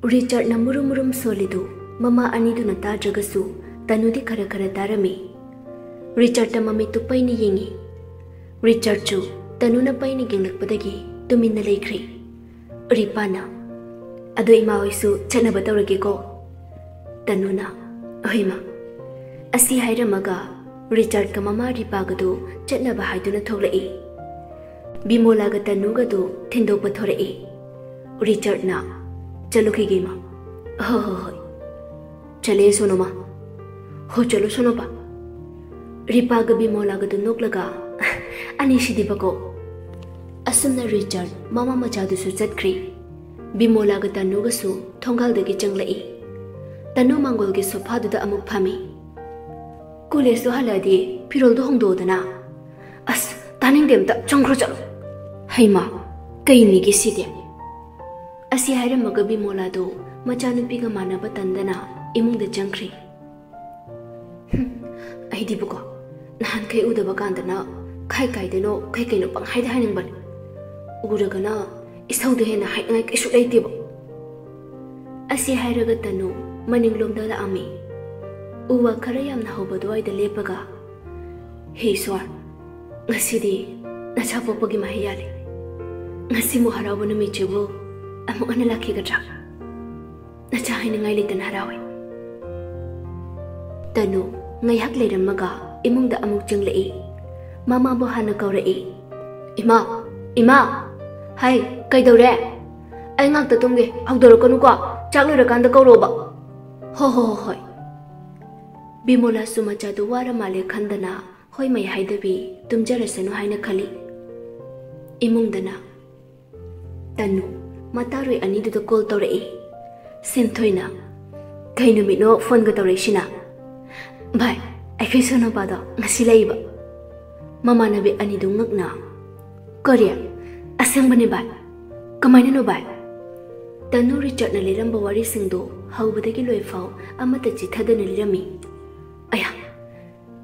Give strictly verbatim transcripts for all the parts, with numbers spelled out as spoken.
ꯔꯤꯆꯥꯔꯗꯅ ꯃꯨꯔꯨꯝ ꯃꯨꯔꯨꯝ ꯁꯣꯜꯂꯤꯗꯨ ꯃꯃꯥ ꯑꯅꯤꯗꯨꯅ ꯇꯥꯗ꯭ꯔꯒꯁꯨ ꯇꯅꯨꯗꯤ ꯈꯔ ꯈꯔ ꯇꯥꯔꯝꯃꯤ꯫ ꯔꯤꯆꯥꯔꯗꯇ ꯃꯃꯤꯠꯇꯨ ꯄꯩꯅ ꯌꯦꯡꯉꯤ꯫ ꯔꯤꯆꯥꯔꯗꯁꯨ ꯇꯅꯨꯅ ꯄꯩꯅ ꯌꯦꯡꯂꯛꯄꯗꯒꯤ ꯇꯨꯃꯤꯟꯅ ꯂꯩꯈ꯭ꯔꯦ꯫ ꯔꯤꯄꯥꯅ, "ꯑꯗꯣ ꯏꯃꯥ ꯍꯣꯏꯁꯨ ꯆꯠꯅꯕ ꯇꯧꯔꯒꯦꯀꯣ?" ꯇꯅꯨꯅ, "ꯍꯣꯏ ꯃꯥ"꯫ ꯑꯁꯤ ꯍꯥꯏꯔꯝꯃꯒ ꯔꯤꯆꯥꯔꯗꯀ ꯃꯃꯥ ꯔꯤꯄꯥꯒꯗꯨ ꯆꯠꯅꯕ ꯍꯥꯏꯗꯨꯅ ꯊꯣꯛꯂꯛꯏ꯫ ꯕꯤꯃꯣꯂꯥꯒ ꯇꯅꯨꯒꯗꯨ ꯊꯤꯟꯗꯣꯛꯄ ꯊꯣꯔꯛꯏ꯫ ꯔꯤꯆꯥꯔꯗꯅ, "ꯆꯠꯂꯨꯈꯤꯒꯦ ꯏꯃꯥ"꯫ "ꯍꯣ ꯍꯣ ꯍꯣꯏ"꯫ "ꯆꯠꯂꯦ ꯁꯣꯅꯣꯃꯥ"꯫ "ꯍꯣ ꯆꯠꯂꯣ ꯁꯣꯅꯣꯄꯥ"꯫ ꯔꯤꯄꯥꯒ ꯕꯤꯃꯣꯂꯥꯒꯗꯨ ꯅꯣꯛꯂꯒ, "ꯑꯅꯤꯁꯤꯗꯤꯕꯀꯣ"꯫ ꯑꯁꯨꯝꯅ ꯔꯤꯆꯥꯔꯗ ꯃꯃꯥ ꯃꯆꯥꯗꯨꯁꯨ ꯆꯠꯈ꯭ꯔꯤ꯫ ꯕꯤꯃꯣꯂꯥꯒ ꯇꯅꯨꯒꯁꯨ ꯊꯣꯡꯒꯥꯜꯗꯒꯤ ꯆꯪꯂꯛꯏ꯫ ꯇꯅꯨ ꯃꯥꯡꯒꯣꯜꯒꯤ ꯁꯣꯐꯥꯗꯨꯗ ꯑꯃꯨꯛ ꯐꯝꯃꯤ꯫ "ꯀꯣꯂꯦꯖꯇꯨ ꯍꯜꯂꯛꯑꯗꯤ ꯐꯤꯔꯣꯜꯗꯣ ꯍꯣꯡꯗꯣꯛꯑꯣꯗꯅ"꯫ "ꯑꯁ, ꯇꯥꯅꯤꯡꯗꯦ, ꯑꯝꯇ ꯆꯪꯈ꯭ꯔꯣ ꯆꯠꯂꯣ"꯫ "ꯍꯩꯃꯥ, ꯀꯩꯅꯤꯒꯦ ꯁꯤꯗꯤ?" ꯑꯁꯤ ꯍꯥꯏꯔꯝꯃꯒ ꯕꯤꯃꯣꯂꯥꯗꯨ ꯃꯆꯥꯅꯨꯄꯤꯒ ꯃꯥꯟꯅꯕ ꯇꯟꯗꯅ ꯏꯃꯨꯡꯗ ꯆꯪꯈ꯭ꯔꯤ꯫ "ꯍꯨꯝ, ꯑꯩꯗꯤꯕꯀꯣ, ꯅꯍꯥꯟꯈꯩ ꯎꯗꯕ ꯀꯥꯟꯗꯅ ꯈꯥꯏ ꯀꯥꯏꯗꯅꯣ ꯀꯩ ꯀꯩꯅꯣ ꯄꯪꯍꯥꯏꯗ ꯍꯥꯏꯅꯤꯡꯕꯅꯤ꯫ ꯎꯔꯒꯅ ꯏꯁꯧꯗ ꯍꯦꯟꯅ ꯍꯥꯏꯅꯤꯡꯉꯥꯏ ꯀꯩꯁꯨ ꯂꯩꯇꯦꯕ"꯫ ꯑꯁꯤ ꯍꯥꯏꯔꯒ ꯇꯅꯨ ꯃꯅꯤꯡꯂꯣꯝꯗ ꯂꯥꯛꯑꯝꯃꯤ꯫ ꯎ ꯋꯥ ꯈꯔ ꯌꯥꯝꯅ ꯍꯧꯕ ꯑꯗꯨꯋꯥꯏꯗ ꯂꯦꯞꯄꯒ, "ꯍꯦ ꯏꯁ꯭ꯋꯔ, ꯉꯁꯤꯗꯤ ꯅꯆꯥ ꯄꯣꯛꯄꯒꯤ ꯃꯍꯩ ꯌꯥꯜꯂꯦ꯫ ꯉꯁꯤꯃꯨꯛ ꯍꯔꯥꯎꯕ ꯅꯨꯃꯤꯠꯁꯤꯕꯨ ꯑꯃꯨꯛ ꯍꯟꯅ ꯂꯥꯛꯈꯤꯒꯗ꯭ꯔꯥ?" ꯅꯆꯥ ꯍꯥꯏꯅꯤꯡꯉꯥꯏ ꯂꯩꯇꯅ ꯍꯔꯥꯎꯏ꯫ ꯇꯅꯨ ꯉꯥꯏꯍꯥꯛ ꯂꯩꯔꯝꯃꯒ ꯏꯃꯨꯡꯗ ꯑꯃꯨꯛ ꯆꯪꯂꯛꯏ꯫ ꯃꯃꯥꯕꯨ ꯍꯥꯟꯅ ꯀꯧꯔꯛꯏ꯫ "ꯏꯃꯥ! ꯏꯃꯥ!" "ꯍꯥꯏ, ꯀꯩꯗꯧꯔꯦ?" "ꯑꯩ ꯉꯥꯛꯇ ꯇꯨꯝꯒꯦ, ꯍꯧꯗꯣꯔꯛꯀꯅꯨꯀꯣ꯫ ꯆꯥꯛ ꯂꯣꯏꯔꯀꯥꯟꯗ ꯀꯧꯔꯛꯑꯣꯕ"꯫ "ꯍꯣ ꯍꯣ ꯍꯣ ꯍꯣꯏ"꯫ ꯕꯤꯃꯣꯂꯥꯁꯨ ꯃꯆꯥꯗꯨ ꯋꯥꯔ ꯃꯥꯜꯂꯦ ꯈꯟꯗꯅ ꯍꯣꯏ ꯃꯩ ꯍꯥꯏꯗꯕꯤ ꯇꯨꯝꯖꯔꯁꯅꯨ ꯍꯥꯏꯅ ꯈꯜꯂꯤ꯫ ꯏꯃꯨꯡꯗꯅ ꯇꯅꯨ ꯃꯇꯥꯔꯣꯏ ꯑꯅꯤꯗꯨꯗ ꯀꯣꯜ ꯇꯧꯔꯛꯏ꯫ ꯁꯤꯟꯊꯣꯏꯅ, "ꯀꯩ ꯅꯨꯃꯤꯠꯅꯣ ꯐꯣꯟꯒ ꯇꯧꯔꯛꯏꯁꯤꯅ?" "ꯚꯥꯏ, ꯑꯩꯈꯣꯏ ꯁꯣꯅꯣꯄꯥꯗꯣ ꯉꯁꯤ ꯂꯩꯕ"꯫ ꯃꯃꯥꯟꯅꯕꯤ ꯑꯅꯤꯗꯨ ꯉꯛꯅ, "ꯀꯔꯤ? ꯑꯁꯦꯡꯕꯅꯦ ꯚꯥꯏ? ꯀꯃꯥꯏꯅꯅꯣ ꯚꯥꯏ?" ꯇꯅꯨ ꯔꯤꯆꯥꯔꯗꯅ ꯂꯤꯔꯝꯕ ꯋꯥꯔꯤꯁꯤꯡꯗꯨ ꯍꯧꯕꯗꯒꯤ ꯂꯣꯏꯐꯥꯎ ꯑꯃꯠꯇ ꯆꯤꯊꯗꯅ ꯂꯤꯔꯝꯃꯤ꯫ "ꯑꯌꯥ,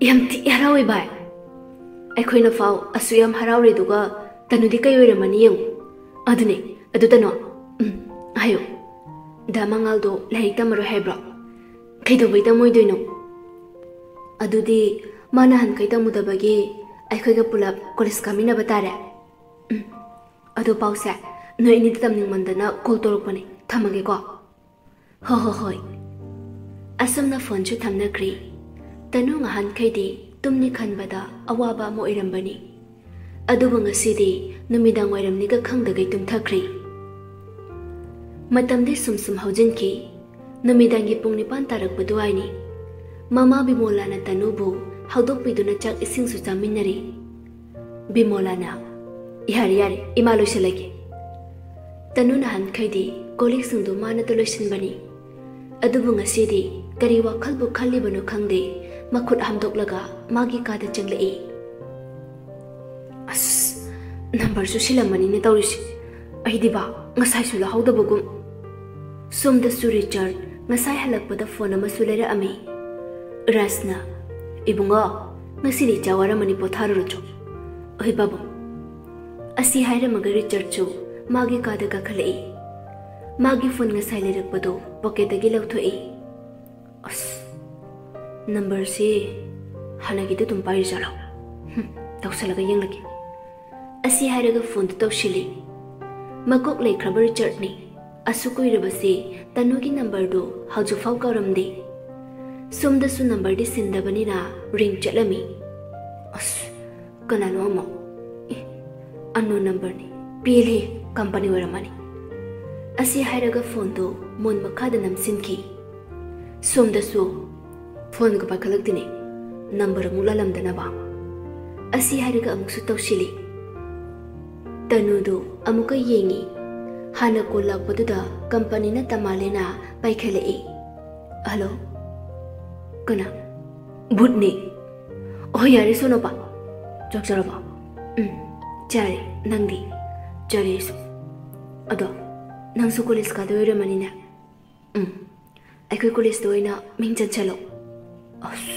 ꯌꯥꯝ ꯊꯤ ꯍꯔꯥꯎꯋꯦ ꯚꯥꯏ꯫ ꯑꯩꯈꯣꯏꯅ ꯐꯥꯎ ꯑꯁꯨꯛ ꯌꯥꯝ ꯍꯔꯥꯎꯔꯦ, ꯑꯗꯨꯒ ꯇꯅꯨꯗꯤ ꯀꯩ ꯑꯣꯏꯔꯝꯃꯅꯤ ꯌꯦꯡꯉꯨ꯫ ꯑꯗꯨꯅꯦ, ꯑꯗꯨ ꯇꯅꯨ, ꯎꯝ, ꯍꯥꯏꯌꯨ"꯫ ꯗꯥ ꯃꯉꯥꯜꯗꯣ ꯂꯥꯏꯔꯤꯛ ꯇꯝꯃꯔꯣꯏ ꯍꯥꯏꯕ꯭ꯔꯣ? ꯀꯩꯗꯧꯕꯩ ꯇꯝꯃꯣꯏꯗꯣꯏꯅꯣ? ꯑꯗꯨꯗꯤ ꯃꯥ ꯅꯍꯥꯟꯈꯩ ꯇꯝꯃꯨꯗꯕꯒꯤ ꯑꯩꯈꯣꯏꯒ ꯄꯨꯂꯞ ꯀꯣꯂꯦꯖ ꯀꯥꯃꯤꯟꯅꯕ ꯇꯥꯔꯦ꯫ ꯎꯝ, ꯑꯗꯣ ꯄꯥꯎꯁꯦ, ꯅꯣꯏ ꯑꯅꯤꯗ ꯇꯝꯅꯤꯡꯃꯟꯗꯅ ꯀꯣꯜ ꯇꯧꯔꯛꯄꯅꯦ꯫ ꯊꯝꯃꯒꯦꯀꯣ꯫ ꯍꯣ ꯍꯣ ꯍꯣꯏ꯫ ꯑꯁꯨꯝꯅ ꯐꯣꯟꯁꯨ ꯊꯝꯅꯈ꯭ꯔꯦ꯫ ꯇꯅꯨ ꯉꯍꯥꯟꯈꯩꯗꯤ ꯇꯨꯝꯅꯤ ꯈꯟꯕꯗ ꯑꯋꯥꯕ ꯑꯃ ꯑꯣꯏꯔꯝꯕꯅꯤ꯫ ꯑꯗꯨꯕꯨ ꯉꯁꯤꯗꯤ ꯅꯨꯃꯤꯗꯥꯡ ꯋꯥꯏꯔꯝꯅꯤꯒ ꯈꯪꯗꯒꯩ ꯇꯨꯝꯊꯈ꯭ꯔꯦ꯫ ꯃꯇꯝꯗꯤ ꯁꯨꯝ ꯁꯨꯝ ꯍꯧꯖꯤꯟꯈꯤ꯫ ꯅꯨꯃꯤꯗꯥꯡꯒꯤ ꯄꯨꯡ ꯅꯤꯄꯥꯟ ꯇꯥꯔꯛꯄ ꯑꯗꯨꯋꯥꯏꯅꯤ꯫ ꯃꯃꯥ ꯕꯤꯃꯣꯂꯥꯅ ꯇꯅꯨꯕꯨ ꯍꯧꯗꯣꯛꯄꯤꯗꯨꯅ ꯆꯥꯛ ꯏꯁꯤꯡꯁꯨ ꯆꯥꯃꯤꯟꯅꯔꯤ꯫ ꯕꯤꯃꯣꯂꯥꯅ, "ꯌꯥꯔꯦ, ꯌꯥꯔꯦ, ꯏꯃꯥ ꯂꯣꯏꯁꯤꯜꯂꯒꯦ꯫" ꯇꯅꯨ ꯅꯍꯥꯟꯈꯩꯗꯤ ꯀꯣꯜꯂꯤꯛꯁꯤꯡꯗꯨ ꯃꯥꯅꯇ ꯂꯣꯏꯁꯤꯟꯕꯅꯤ꯫ ꯑꯗꯨꯕꯨ ꯉꯁꯤꯗꯤ ꯀꯔꯤ ꯋꯥꯈꯜꯕꯨ ꯈꯜꯂꯤꯕꯅꯣ ꯈꯪꯗꯦ, ꯃꯈꯨꯠ ꯍꯥꯝꯗꯣꯛꯂꯒ ꯃꯥꯒꯤ ꯀꯥꯗ ꯆꯪꯂꯛꯏ꯫ ꯑꯁ, ꯅꯝꯕꯔꯁꯨ ꯁꯤꯜꯂꯝꯃꯅꯤꯅꯦ ꯇꯧꯔꯤꯁꯦ꯫ ꯑꯩꯗꯤꯕ ꯉꯁꯥꯏꯁꯨ ꯂꯧꯍꯧꯗꯕꯒꯨꯝ꯫ ꯁꯣꯝꯗꯁꯨ ꯔꯤꯆꯥꯔꯗ ꯉꯁꯥꯏ ꯍꯜꯂꯛꯄꯗ ꯐꯣꯟ ꯑꯃꯁꯨ ꯂꯩꯔꯛꯑꯝꯃꯤ꯫ ꯔꯥꯖꯅ, "ꯏꯕꯨꯡꯉꯣ, ꯉꯁꯤꯗꯤ ꯏꯆꯥ ꯋꯥꯔꯝꯃꯅꯤ, ꯄꯣꯊꯥꯔꯨꯔꯣ ꯆꯣ꯫" "ꯍꯣꯏ ꯄꯥꯕꯨꯡ꯫" ꯑꯁꯤ ꯍꯥꯏꯔꯝꯃꯒ ꯔꯤꯆꯥꯔꯗꯁꯨ ꯃꯥꯒꯤ ꯀꯥꯗ ꯀꯥꯈꯠꯂꯛꯏ꯫ ꯃꯥꯒꯤ ꯐꯣꯟ ꯉꯁꯥꯏ ꯂꯩꯔꯛꯄꯗꯣ ꯄꯣꯀꯦꯠꯇꯒꯤ ꯂꯧꯊꯣꯛꯏ꯫ ꯑꯁ, ꯅꯝꯕꯔꯁꯤ ꯍꯥꯟꯅꯒꯤꯗꯨ ꯑꯗꯨꯝ ꯄꯥꯏꯔꯤꯖꯥꯠꯂꯣ? ꯍꯨꯝ, ꯇꯧꯁꯜꯂꯒ ꯌꯦꯡꯂꯒꯦ꯫ ꯑꯁꯤ ꯍꯥꯏꯔꯒ ꯐꯣꯟꯗꯨ ꯇꯧꯁꯤꯜꯂꯤ꯫ ꯃꯀꯣꯛ ꯂꯩꯈ꯭ꯔꯕ ꯔꯤꯆꯥꯔꯗꯅꯤ꯫ ꯑꯁꯨꯛ ꯀꯨꯏꯔꯕꯁꯤ ꯇꯅꯨꯒꯤ ꯅꯝꯕꯔꯗꯨ ꯍꯧꯖꯤꯛꯐꯥꯎ ꯀꯥꯎꯔꯝꯗꯦ꯫ ꯁꯣꯝꯗꯁꯨ ꯅꯝꯕꯔꯗꯤ ꯁꯤꯟꯗꯕꯅꯤꯅ ꯔꯤꯡ ꯆꯠꯂꯝꯃꯤ꯫ ꯑꯁ, ꯀꯅꯥꯅꯣ ꯑꯃ? ꯑꯦ, ꯑꯟꯅꯣꯟ ꯅꯝꯕꯔꯅꯤ꯫ ꯄꯦꯜꯂꯦ, ꯀꯝꯄꯅꯤ ꯑꯣꯏꯔꯝꯃꯅꯤ꯫ ꯑꯁꯤ ꯍꯥꯏꯔꯒ ꯐꯣꯟꯗꯨ ꯃꯣꯟ ꯃꯈꯥꯗ ꯅꯝꯁꯤꯟꯈꯤ꯫ ꯁꯣꯝꯗꯁꯨ ꯐꯣꯟꯒ ꯄꯥꯏꯈꯠꯂꯛꯇꯦꯅꯦ, ꯅꯝꯕꯔ ꯑꯃꯨꯛ ꯂꯥꯜꯂꯝꯗꯅꯕ꯫ ꯑꯁꯤ ꯍꯥꯏꯔꯒ ꯑꯃꯨꯛꯁꯨ ꯇꯧꯁꯤꯜꯂꯤ꯫ ꯇꯅꯨꯗꯨ ꯑꯃꯨꯛꯀ ꯌꯦꯡꯉꯤ꯫ ꯍꯥꯟꯅ ꯀꯣꯜ ꯂꯥꯛꯄꯗꯨꯗ ꯀꯝꯄꯅꯤ ꯅꯠꯇ ꯃꯥꯜꯂꯦꯅ ꯄꯥꯏꯈꯠꯂꯛꯏ꯫ "ꯍꯜꯂꯣ? ꯀꯅꯥ?" "ꯚꯨꯠꯅꯦ꯫" "ꯑꯣ, ꯌꯥꯔꯦ ꯁꯣꯅꯣꯄꯥ, ꯆꯥꯛ ꯆꯥꯔꯕꯣ?" "ꯎꯝ, ꯆꯥꯔꯦ꯫ ꯅꯪꯗꯤ?" "ꯆꯥꯔꯦ ꯑꯩꯁꯨ꯫ ꯑꯗꯣ ꯅꯪꯁꯨ ꯀꯣꯂꯦꯖ ꯀꯥꯗꯣꯏ ꯑꯣꯏꯔꯝꯃꯅꯤꯅꯦ?" "ꯎꯝ, ꯑꯩꯈꯣꯏ ꯀꯣꯂꯦꯖꯇ ꯑꯣꯏꯅ ꯃꯤꯡ ꯆꯟꯁꯜꯂꯣ꯫" "ꯑꯁ,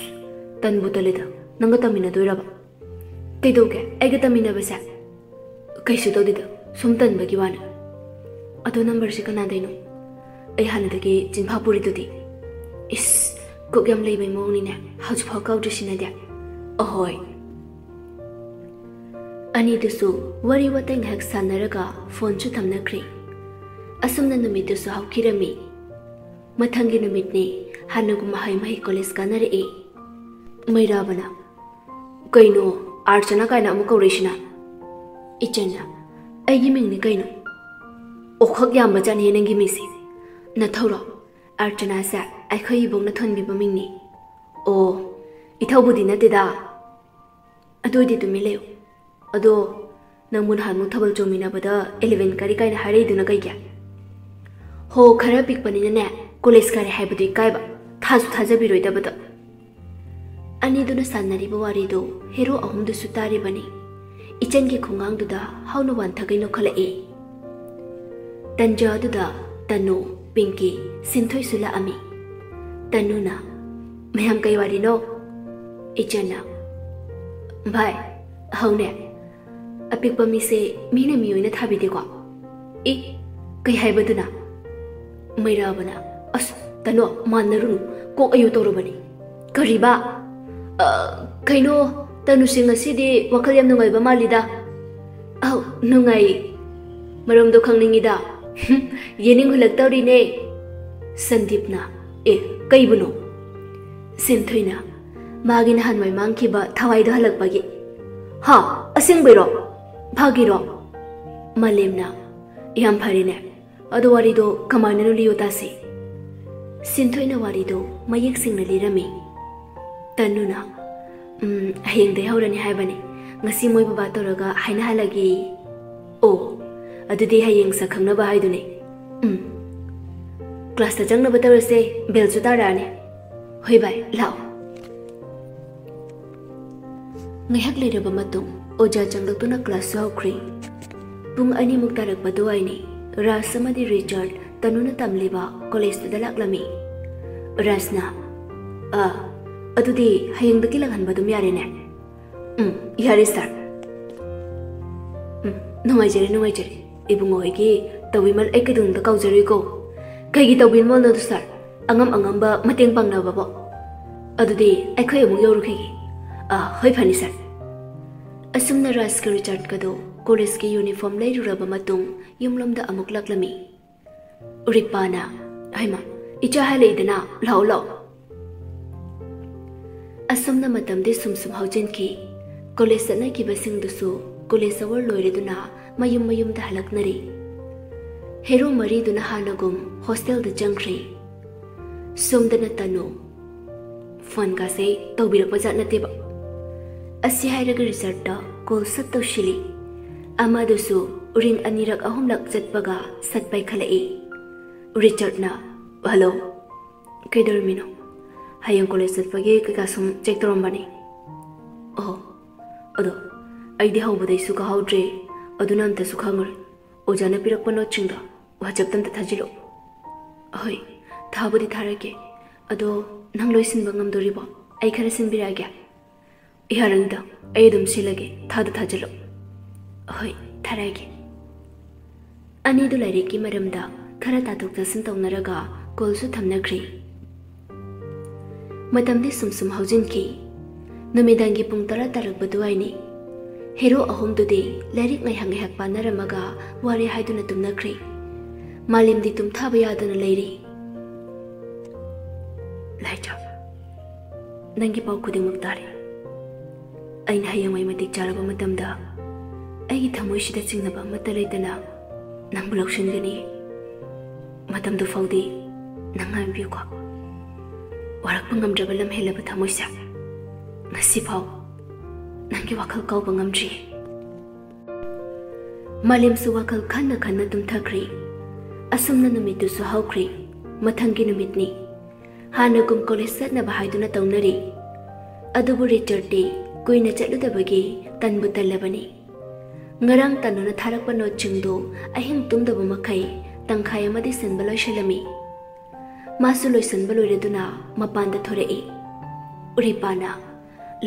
ꯇꯟꯕꯨ ꯇꯜꯂꯦꯗ, ꯅꯪꯒ ꯇꯝꯃꯤꯟꯅꯗꯣꯏꯔꯕ?" "ꯀꯩꯗꯧꯒꯦ ꯑꯩꯒ ꯇꯝꯃꯤꯟꯅꯕꯁꯦ?" "ꯀꯩꯁꯨ ꯇꯧꯗꯦꯗ, ꯁꯨꯝ ꯇꯟꯕꯒꯤ ꯋꯥꯅꯤ꯫" "ꯑꯗꯣ ꯅꯝꯕꯔꯁꯦ ꯀꯅꯥꯗꯩꯅꯣ?" ꯑꯩ ꯍꯥꯟꯅꯗꯒꯤ ꯆꯤꯟꯐꯥ ꯄꯨꯔꯤꯗꯨꯗꯤ꯫ ꯏꯁ, ꯀꯣꯛ ꯌꯥꯝ ꯂꯩꯕꯩ ꯃꯑꯣꯡꯅꯤꯅꯦ, ꯍꯧꯖꯤꯛꯐꯥꯎ ꯀꯥꯎꯗ꯭ꯔꯤꯁꯤꯅꯗꯤ꯫ ꯑꯍꯣꯏ꯫ ꯑꯅꯤꯗꯨꯁꯨ ꯋꯥꯔꯤ ꯋꯥꯇꯥꯏ ꯉꯥꯏꯍꯥꯛ ꯁꯥꯟꯅꯔꯒ ꯐꯣꯟꯁꯨ ꯊꯝꯅꯈ꯭ꯔꯦ꯫ ꯑꯁꯨꯝꯅ ꯅꯨꯃꯤꯠꯇꯨꯁꯨ ꯍꯧꯈꯤꯔꯝꯃꯤ꯫ ꯃꯊꯪꯒꯤ ꯅꯨꯃꯤꯠꯅꯤ, ꯍꯥꯟꯅꯒꯨꯝ ꯃꯍꯩ ꯃꯍꯩ ꯀꯣꯂꯦꯖ ꯀꯥꯅꯔꯛꯏ꯫ ꯃꯩꯔꯥꯕꯅ, "ꯀꯩꯅꯣ, ꯑꯥꯔꯆꯅꯥ ꯀꯥꯏꯅ ꯑꯃꯨꯛ ꯀꯧꯔꯛꯏꯁꯤꯅ?" ꯏꯆꯟꯅ, "ꯑꯩꯒꯤ ꯃꯤꯡꯅꯤ ꯀꯩꯅꯣ꯫ ꯑꯣꯈꯛ ꯌꯥꯝꯕ ꯖꯥꯠꯅꯤꯍꯦ ꯅꯪꯒꯤ ꯃꯤꯡꯁꯦ꯫ ꯅꯊꯧꯔꯣ? ꯑꯥꯔꯆꯅꯥꯁꯦ ꯑꯩꯈꯣꯏ ꯏꯕꯣꯛꯅ ꯊꯣꯟꯕꯤꯕ ꯃꯤꯡꯅꯤ꯫" "ꯑꯣ, ꯏꯊꯧꯕꯨꯗꯤ ꯅꯠꯇꯦꯗ꯫ ꯑꯗꯨ ꯑꯣꯏꯗꯤ ꯇꯨꯃꯤꯟ ꯂꯩꯌꯨ꯫ ꯑꯗꯣ ꯅꯪꯕꯨ ꯅꯍꯥꯟꯃꯨꯛ ꯊꯥꯕꯜ ꯆꯣꯡꯃꯤꯟꯅꯕꯗ eleven ꯀꯥꯔꯤ ꯀꯥꯏꯅ ꯍꯥꯏꯔꯛꯏꯗꯨꯅ ꯀꯩꯒꯤ?" "ꯍꯣ, ꯈꯔ ꯄꯤꯛꯄꯅꯤꯅꯅꯦ, ꯀꯣꯂꯦꯖ ꯀꯥꯔꯦ ꯍꯥꯏꯕꯗꯨ ꯏꯀꯥꯏꯕ, ꯊꯥꯁꯨ ꯊꯥꯖꯕꯤꯔꯣꯏꯗꯕꯗꯣ꯫" ꯑꯅꯤꯗꯨꯅ ꯁꯥꯟꯅꯔꯤꯕ ꯋꯥꯔꯤꯗꯨ ꯍꯦꯔꯣ ꯑꯍꯨꯝꯗꯨꯁꯨ ꯇꯥꯔꯤꯕꯅꯤ꯫ ꯏꯆꯟꯒꯤ ꯈꯣꯡꯉꯥꯡꯗꯨꯗ ꯍꯥꯎꯅ ꯋꯥꯟꯊꯒꯩ ꯅꯣꯛꯈꯠꯂꯛꯏ꯫ ꯇꯟꯖꯥꯗꯨꯗ ꯇꯅꯨ, ꯄꯤꯡꯀꯤ, ꯁꯤꯟꯊꯣꯏꯁꯨ ꯂꯥꯛꯑꯝꯃꯤ꯫ ꯇꯅꯨꯅ, "ꯃꯌꯥꯝ ꯀꯩ ꯋꯥꯔꯤꯅꯣ?" ꯏꯆꯟꯅ, "ꯚꯥꯏ, ꯍꯧꯅꯦ, ꯑꯄꯤꯛꯄ ꯃꯤꯁꯦ ꯃꯤꯅ ꯃꯤ ꯑꯣꯏꯅ ꯊꯥꯕꯤꯗꯦꯀꯣ?" "ꯏ, ꯀꯩ ꯍꯥꯏꯕꯗꯨꯅ?" ꯃꯩꯔꯥꯕꯅ, "ꯑꯁ, ꯇꯅꯨ, ꯃꯥꯟꯅꯔꯨꯅꯨ, ꯀꯣꯛ ꯑꯌꯨ ꯇꯧꯔꯕꯅꯤ꯫" "ꯀꯔꯤꯕ?" "ꯑ, ꯀꯩꯅꯣ, ꯇꯅꯨꯁꯦ ꯉꯁꯤꯗꯤ ꯋꯥꯈꯜ ꯌꯥꯝ ꯅꯨꯡꯉꯥꯏꯕ ꯃꯥꯜꯂꯤꯗ꯫" "ꯑꯧ, ꯅꯨꯡꯉꯥꯏ꯫ ꯃꯔꯝꯗꯣ ꯈꯪꯅꯤꯡꯉꯤꯗ?" "ꯍꯨꯝ, ꯌꯦꯅꯤꯡ ꯍꯨꯜꯂꯛꯇꯧꯔꯤꯅꯦ꯫" ꯁꯟꯗꯤꯞꯅ, "ꯑꯦ, ꯀꯩꯕꯨꯅꯣ?" ꯁꯤꯟꯊꯣꯏꯅ, "ꯃꯥꯒꯤ ꯅꯍꯥꯟꯋꯥꯏ ꯃꯥꯡꯈꯤꯕ ꯊꯋꯥꯏꯗꯣ ꯍꯜꯂꯛꯄꯒꯤ꯫" "ꯍꯥ? ꯑꯁꯦꯡꯕꯩꯔꯣ? ꯐꯥꯒꯤꯔꯣ?" ꯃꯥꯂꯦꯝꯅ, "ꯌꯥꯝ ꯐꯔꯦꯅꯦ꯫ ꯑꯗꯣ ꯋꯥꯔꯤꯗꯣ ꯀꯃꯥꯏꯅꯅꯣ ꯂꯤꯌꯣ ꯇꯥꯁꯦ꯫" ꯁꯤꯟꯊꯣꯏꯅ ꯋꯥꯔꯤꯗꯣ ꯃꯌꯦꯛ ꯁꯦꯡꯅ ꯂꯤꯔꯝꯃꯤ꯫ ꯇꯅꯨꯅ, "ꯎꯝ, ꯍꯌꯦꯡꯗꯩ ꯍꯧꯔꯅꯤ ꯍꯥꯏꯕꯅꯦ꯫ ꯉꯁꯤ ꯃꯣꯏ ꯕꯕꯥ ꯇꯧꯔꯒ ꯍꯥꯏꯅꯍꯜꯂꯒꯦ꯫" "ꯑꯣ, ꯑꯗꯨꯗꯤ ꯍꯌꯦꯡ ꯁꯛ ꯈꯪꯅꯕ ꯍꯥꯏꯗꯨꯅꯦ꯫" "ꯎꯝ꯫ ꯀ꯭ꯂꯥꯁꯇ ꯆꯪꯅꯕ ꯇꯧꯔꯁꯦ, ꯕꯦꯜꯁꯨ ꯇꯥꯔꯛꯑꯅꯤ꯫" "ꯍꯣꯏ ꯚꯥꯏ, ꯂꯥꯛꯑꯣ꯫" ꯉꯥꯏꯍꯥꯛ ꯂꯩꯔꯕ ꯃꯇꯨꯡ ꯑꯣꯖꯥ ꯆꯪꯂꯛꯇꯨꯅ ꯀ꯭ꯂꯥꯁꯁꯨ ꯍꯧꯈ꯭ꯔꯦ꯫ ꯄꯨꯡ ꯑꯅꯤꯃꯨꯛ ꯇꯥꯔꯛꯄ ꯑꯗꯨꯋꯥꯏꯅꯤ꯫ ꯔꯥꯖ ꯑꯃꯗꯤ ꯔꯤꯆꯥꯔꯗ ꯇꯅꯨꯅ ꯇꯝꯂꯤꯕ ꯀꯣꯂꯦꯖꯇꯨꯗ ꯂꯥꯛꯂꯝꯃꯤ꯫ ꯔꯥꯖꯅ, "ꯑ, ꯑꯗꯨꯗꯤ ꯍꯌꯦꯡꯗꯒꯤ ꯂꯥꯛꯍꯟꯕ ꯑꯗꯨꯝ ꯌꯥꯔꯦꯅꯦ?" "ꯎꯝ, ꯌꯥꯔꯦ ꯁꯥꯔ꯫" "ꯎꯝ, ꯅꯨꯡꯉꯥꯏꯖꯔꯦ, ꯅꯨꯡꯉꯥꯏꯖꯔꯦ꯫ ꯏꯕꯨꯡꯉꯣ ꯍꯣꯏꯒꯤ ꯇꯧꯕꯤꯃꯜ ꯑꯩ ꯀꯩꯗꯧꯅꯨꯡꯗ ꯀꯥꯎꯖꯔꯣꯏꯀꯣ꯫ ꯀꯩꯒꯤ ꯇꯧꯕꯤꯔꯝꯃꯣꯅꯣꯗꯣ ꯁꯥꯔ? ꯑꯉꯝ ꯑꯉꯝꯕ ꯃꯇꯦꯡ ꯄꯥꯡꯅꯕꯕꯣ? ꯑꯗꯨꯗꯤ ꯑꯩꯈꯣꯏ ꯑꯃꯨꯛ ꯌꯧꯔꯨꯈꯤꯒꯦ꯫ ꯑꯥ, ꯍꯣꯏ, ꯐꯅꯤ ꯁꯥꯔ꯫ ꯑꯁꯨꯝꯅ ꯔꯥꯖꯀ ꯔꯤꯆꯥꯔꯗꯀꯗꯣ ꯀꯣꯂꯦꯖꯀꯤ ꯌꯨꯅꯤꯐꯣꯔꯝ ꯂꯩꯔꯨꯔꯕ ꯃꯇꯨꯡ ꯌꯨꯝꯂꯣꯝꯗ ꯑꯃꯨꯛ ꯂꯥꯛꯂꯝꯃꯤ꯫ ꯎꯔꯤꯄꯥꯅ, "ꯍꯩꯃꯥ, ꯏꯆꯥ ꯍꯥꯏ ꯂꯩꯗꯅ, ꯂꯥꯛꯑꯣ, ꯂꯥꯛꯑꯣ꯫" ꯑꯁꯨꯝꯅ ꯃꯇꯝꯗꯤ ꯁꯨꯝ ꯁꯨꯝ ꯍꯧꯖꯤꯟꯈꯤ꯫ ꯀꯣꯂꯦꯖ ꯆꯠꯅꯈꯤꯕꯁꯤꯡꯗꯨꯁꯨ ꯀꯣꯂꯦꯖ ꯑꯋꯔ ꯂꯣꯏꯔꯗꯨꯅ ꯃꯌꯨꯝ ꯃꯌꯨꯝꯗ ꯍꯜꯂꯛꯅꯔꯤ꯫ ꯍꯦꯔꯣ ꯃꯔꯤꯗꯨꯅ ꯍꯥꯟꯅꯒꯨꯝ ꯍꯣꯁꯇꯦꯜꯗ ꯆꯪꯈ꯭ꯔꯦ꯫ ꯁꯣꯝꯗꯅ ꯇꯅꯨ꯫ ꯐꯣꯟꯒꯁꯦ ꯇꯧꯕꯤꯔꯛꯄ ꯖꯥꯠ ꯅꯠꯇꯦꯕ꯫ ꯑꯁꯤ ꯍꯥꯏꯔꯒ ꯔꯤꯆꯥꯔꯗꯇ ꯀꯣꯜ ꯁꯠ ꯇꯧꯁꯤꯜꯂꯤ꯫ ꯑꯃꯗꯨꯁꯨ ꯔꯤꯡ ꯑꯅꯤꯔꯛ ꯑꯍꯨꯝꯂꯛ ꯆꯠꯄꯒ ꯁꯠ ꯄꯥꯏꯈꯠꯂꯛꯏ꯫ ꯔꯤꯆꯥꯔꯗꯅ, "ꯍꯜꯂꯣ, ꯀꯩꯗꯧꯔꯝꯃꯤꯅꯣ?" "ꯍꯌꯦꯡ ꯀꯣꯂꯦꯖ ꯆꯠꯄꯒꯤ ꯀꯩꯀꯥ ꯁꯨꯝ ꯆꯦꯛ ꯇꯧꯔꯝꯕꯅꯤ꯫" "ꯑꯣ, ꯑꯗꯣ ꯑꯩꯗꯤ ꯍꯧꯕꯗꯩꯁꯨ ꯀꯥꯍꯧꯗ꯭ꯔꯦ, ꯑꯗꯨꯅ ꯑꯝꯇꯁꯨ ꯈꯪꯉꯔꯣꯏ꯫ ꯑꯣꯖꯥꯅ ꯄꯤꯔꯛꯄ ꯅꯣꯠꯁꯤꯡꯗꯣ WhatsAppꯇ ꯑꯝꯇ ꯊꯥꯖꯤꯜꯂꯛꯑꯣ꯫" "ꯍꯣꯏ, ꯊꯥꯕꯨꯗꯤ ꯊꯥꯔꯛꯀꯦ꯫ ꯑꯗꯣ ꯅꯪ ꯂꯣꯏꯁꯤꯟꯕ ꯉꯝꯗꯣꯔꯤꯕꯣ? ꯑꯩ ꯈꯔ ꯁꯤꯟꯕꯤꯔꯛꯑꯒꯦ?" "ꯌꯥꯔꯅꯤꯗ, ꯑꯩ ꯑꯗꯨꯝ ꯁꯤꯜꯂꯒꯦ, ꯊꯥꯗ ꯊꯥꯖꯤꯜꯂꯣ꯫" "ꯍꯣꯏ, ꯊꯥꯔꯛꯑꯒꯦ꯫" ꯑꯅꯤꯗꯨ ꯂꯥꯏꯔꯤꯛꯀꯤ ꯃꯔꯝꯗ ꯈꯔ ꯇꯥꯊꯣꯛ ꯇꯥꯁꯤꯟ ꯇꯧꯅꯔꯒ ꯀꯣꯜꯁꯨ ꯊꯝꯅꯈ꯭ꯔꯦ꯫ ꯃꯇꯝꯗꯤ ꯁꯨꯝ ꯁꯨꯝ ꯍꯧꯖꯤꯟꯈꯤ꯫ ꯅꯨꯃꯤꯗꯥꯡꯒꯤ ꯄꯨꯡ ꯇꯔꯥ ꯇꯥꯔꯛꯄ ꯑꯗꯨꯋꯥꯏꯅꯤ꯫ ꯍꯦꯔꯣ ꯑꯍꯨꯝꯗꯨꯗꯤ ꯂꯥꯏꯔꯤꯛ ꯉꯥꯏꯍꯥꯛ ꯉꯥꯏꯍꯥꯛ ꯄꯥꯅꯔꯝꯃꯒ ꯋꯥꯔꯦ ꯍꯥꯏꯗꯨꯅ ꯇꯨꯝꯅꯈ꯭ꯔꯦ꯫ ꯃꯥꯂꯦꯝꯗꯤ ꯇꯨꯝꯊꯥꯕ ꯌꯥꯗꯅ ꯂꯩꯔꯤ꯫ "ꯂꯥꯏꯖꯥ, ꯅꯪꯒꯤ ꯄꯥꯎ ꯈꯨꯗꯤꯡꯃꯛ ꯇꯥꯔꯦ꯫ ꯑꯩꯅ ꯍꯌꯦꯡꯋꯥꯏ ꯃꯇꯤꯛ ꯆꯥꯔꯕ ꯃꯇꯝꯗ ꯑꯩꯒꯤ ꯊꯃꯣꯏꯁꯤꯗ ꯆꯤꯡꯅꯕ ꯑꯃꯠꯇ ꯂꯩꯇꯅ ꯅꯪꯕꯨ ꯂꯧꯁꯤꯟꯒꯅꯤ꯫ ꯃꯇꯝꯗꯨ ꯐꯥꯎꯗꯤ ꯅꯪ ꯉꯥꯏꯕꯤꯌꯨꯀꯣ꯫ ꯋꯥꯔꯛꯄ ꯉꯝꯗ꯭ꯔꯕ ꯂꯝꯍꯦꯜꯂꯕ ꯊꯃꯣꯏꯁꯦ ꯉꯁꯤꯐꯥꯎ ꯅꯪꯒꯤ ꯋꯥꯈꯜ ꯀꯥꯎꯕ ꯉꯝꯗ꯭ꯔꯤ꯫" ꯃꯥꯂꯦꯝꯁꯨ ꯋꯥꯈꯜ ꯈꯟꯅ ꯈꯟꯅ ꯇꯨꯝꯊꯈ꯭ꯔꯦ꯫ ꯑꯁꯨꯝꯅ ꯅꯨꯃꯤꯠꯇꯨꯁꯨ ꯍꯧꯈ꯭ꯔꯦ꯫ ꯃꯊꯪꯒꯤ ꯅꯨꯃꯤꯠꯅꯤ꯫ ꯍꯥꯟꯅꯒꯨꯝ ꯀꯣꯂꯦꯖ ꯆꯠꯅꯕ ꯍꯥꯏꯗꯨꯅ ꯇꯧꯅꯔꯤ꯫ ꯑꯗꯨꯕꯨ ꯔꯤꯆꯥꯔꯗꯇꯤ ꯀꯨꯏꯅ ꯆꯠꯂꯨꯗꯕꯒꯤ ꯇꯟꯕꯨ ꯇꯜꯂꯕꯅꯤ꯫ ꯉꯔꯥꯡ ꯇꯅꯨꯅ ꯊꯥꯔꯛꯄ ꯅꯣꯠꯁꯤꯡꯗꯨ ꯑꯍꯤꯡ ꯇꯨꯝꯗꯕ ꯃꯈꯩ ꯇꯪꯈꯥꯏ ꯑꯃꯗꯤ ꯁꯤꯟꯕ ꯂꯣꯏꯁꯤꯜꯂꯝꯃꯤ꯫ ꯃꯥꯁꯨ ꯂꯣꯏꯁꯤꯟꯕ ꯂꯣꯏꯔꯗꯨꯅ ꯃꯄꯥꯟꯗ ꯊꯣꯔꯛꯏ꯫ ꯎꯔꯤꯄꯥꯅ,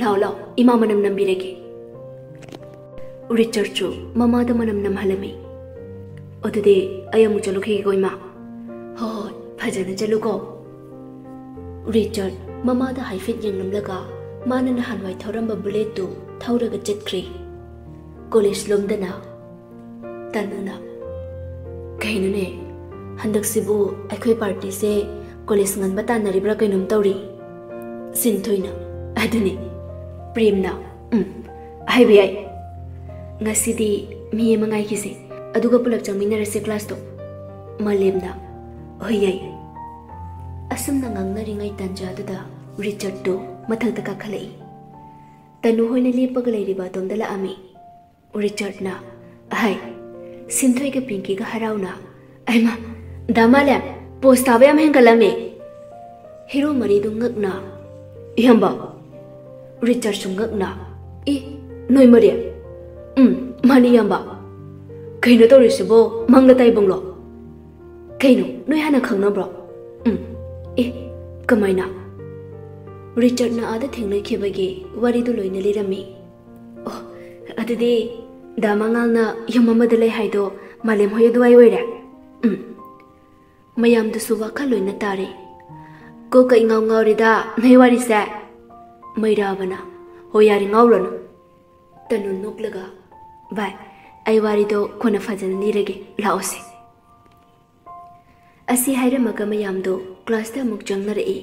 "ꯂꯥꯎ, ꯂꯥꯎ, ꯏꯃꯥ ꯃꯅꯝ ꯅꯝꯕꯤꯔꯒꯦ꯫" ꯔꯤꯆꯥꯔꯗꯁꯨ ꯃꯃꯥꯗ ꯃꯅꯝ ꯅꯝꯍꯜꯂꯝꯃꯤ꯫ "ꯑꯗꯨꯗꯤ ꯑꯩ ꯑꯃꯨꯛ ꯆꯠꯂꯨꯈꯤꯒꯦꯀꯣ, ꯏꯃꯥ꯫" "ꯍꯣ, ꯍꯣ, ꯐꯖꯅ ꯆꯠꯂꯨꯀꯣ꯫ ꯔꯤꯆꯥꯔꯗ ꯃꯃꯥꯗ ꯍꯥꯏꯐꯦꯠ ꯌꯦꯡꯂꯝꯂꯒ ꯃꯥꯅ ꯅꯍꯥꯟꯋꯥꯏ ꯊꯧꯔꯝꯕ ꯕꯨꯂꯦꯠꯇꯨ ꯊꯧꯔꯒ ꯆꯠꯈ꯭ꯔꯦ꯫ ꯀꯣꯂꯦꯖ ꯂꯣꯝꯗꯅ ꯇꯅꯨꯅ, "ꯀꯩꯅꯣꯅꯦ, ꯍꯟꯗꯛꯁꯤꯕꯨ ꯑꯩꯈꯣꯏ ꯄꯥꯔꯇꯤꯁꯦ ꯀꯣꯂꯦꯖ ꯉꯟꯕ ꯇꯥꯟꯅꯔꯤꯕ꯭ꯔꯥ ꯀꯩꯅꯣꯝ ꯇꯧꯔꯤ?" ꯁꯤꯟꯊꯣꯏꯅ, "ꯑꯗꯨꯅꯤ꯫" ꯄ꯭ꯔꯦꯝꯅ, "ꯎꯝ, ꯍꯥꯏꯕ ꯌꯥꯏ꯫ ꯉꯁꯤꯗꯤ ꯃꯤ ꯑꯃ ꯉꯥꯏꯈꯤꯁꯦ, ꯑꯗꯨꯒ ꯄꯨꯂꯞ ꯆꯪꯃꯤꯟꯅꯔꯁꯦ ꯀ꯭ꯂꯥꯁꯇꯣ꯫" ꯃꯥꯂꯦꯝꯅ, "ꯍꯣꯏ, ꯌꯥꯏ꯫" ꯑꯁꯨꯝꯅ ꯉꯥꯡꯅꯔꯤꯉꯩ ꯇꯥꯟꯖꯥꯗꯨꯗ ꯔꯤꯆꯥꯔꯗꯇꯨ ꯃꯊꯛꯇ ꯀꯥꯈꯠꯂꯛꯏ꯫ ꯇꯅꯨ ꯍꯣꯏꯅ ꯂꯦꯞꯄꯒ ꯂꯩꯔꯤꯕ ꯑꯗꯣꯝꯗ ꯂꯥꯛꯑꯝꯃꯤ꯫ ꯔꯤꯆꯥꯔꯗꯅ, "ꯑꯍꯩ꯫" ꯁꯤꯟꯊꯣꯏꯒ ꯄꯤꯡꯀꯤꯒ ꯍꯔꯥꯎꯅ, "ꯑꯩꯃ, ꯗꯥ ꯃꯥꯂꯦꯝ, ꯄꯣꯁ ꯇꯥꯕ ꯌꯥꯝ ꯍꯦꯟꯒꯠꯂꯝꯃꯦ꯫" ꯍꯦꯔꯣ ꯃꯔꯤꯗꯨ ꯉꯛꯅ, "ꯏꯌꯥꯝꯕ꯫" ꯔꯤꯆꯥꯔꯗꯁꯨ ꯉꯛꯅ, "ꯑꯦ, ꯅꯣꯏ ꯃꯔꯤ?" "ꯎꯝ, ꯃꯥꯅꯤ ꯏꯌꯥꯝꯕ꯫" "ꯀꯩꯅꯣ ꯇꯧꯔꯤꯁꯤꯕꯣ, ꯃꯪꯂ ꯇꯥꯏꯕꯪꯂꯣ?" "ꯀꯩꯅꯣ, ꯅꯣꯏ ꯍꯥꯟꯅ ꯈꯪꯅꯕ꯭ꯔꯣ?" "ꯎꯝ꯫" "ꯑꯦ, ꯀꯃꯥꯏꯅ?" ꯔꯤꯆꯥꯔꯗꯅ ꯑꯥꯗ ꯊꯦꯡꯅꯈꯤꯕꯒꯤ ꯋꯥꯔꯤꯗꯨ ꯂꯣꯏꯅ ꯂꯤꯔꯝꯃꯤ꯫ "ꯑꯣ, ꯑꯗꯨꯗꯤ ꯗꯥ ꯃꯉꯥꯜꯅ ꯌꯨꯝ ꯑꯃꯗ ꯂꯩ ꯍꯥꯏꯗꯣ ꯃꯥꯂꯦꯝ ꯍꯣꯏ ꯑꯗꯨꯋꯥꯏ ꯑꯣꯏꯔꯦ?" "ꯎꯝ꯫" ꯃꯌꯥꯝꯗꯨꯁꯨ ꯋꯥꯈꯜ ꯂꯣꯏꯅ ꯇꯥꯔꯦ꯫ "ꯀꯣꯛꯀ ꯏꯉꯥꯎ ꯉꯥꯎꯔꯤꯗ ꯅꯣꯏ ꯋꯥꯔꯤꯁꯦ꯫" ꯃꯩꯔꯥꯕꯅ, "ꯍꯣꯏ, ꯌꯥꯔꯦ, ꯉꯥꯎꯔꯅꯨ꯫" ꯇꯅꯨ ꯅꯣꯛꯂꯒ, "ꯚꯥꯏ, ꯑꯩ ꯋꯥꯔꯤꯗꯣ ꯀꯣꯟꯅ ꯐꯖꯅ ꯂꯤꯔꯒꯦ, ꯂꯥꯛꯑꯣꯁꯦ꯫" ꯑꯁꯤ ꯍꯥꯏꯔꯝꯃꯒ ꯃꯌꯥꯝꯗꯣ ꯀ꯭ꯂꯥꯁꯇ ꯑꯃꯨꯛ ꯆꯪꯅꯔꯛꯏ꯫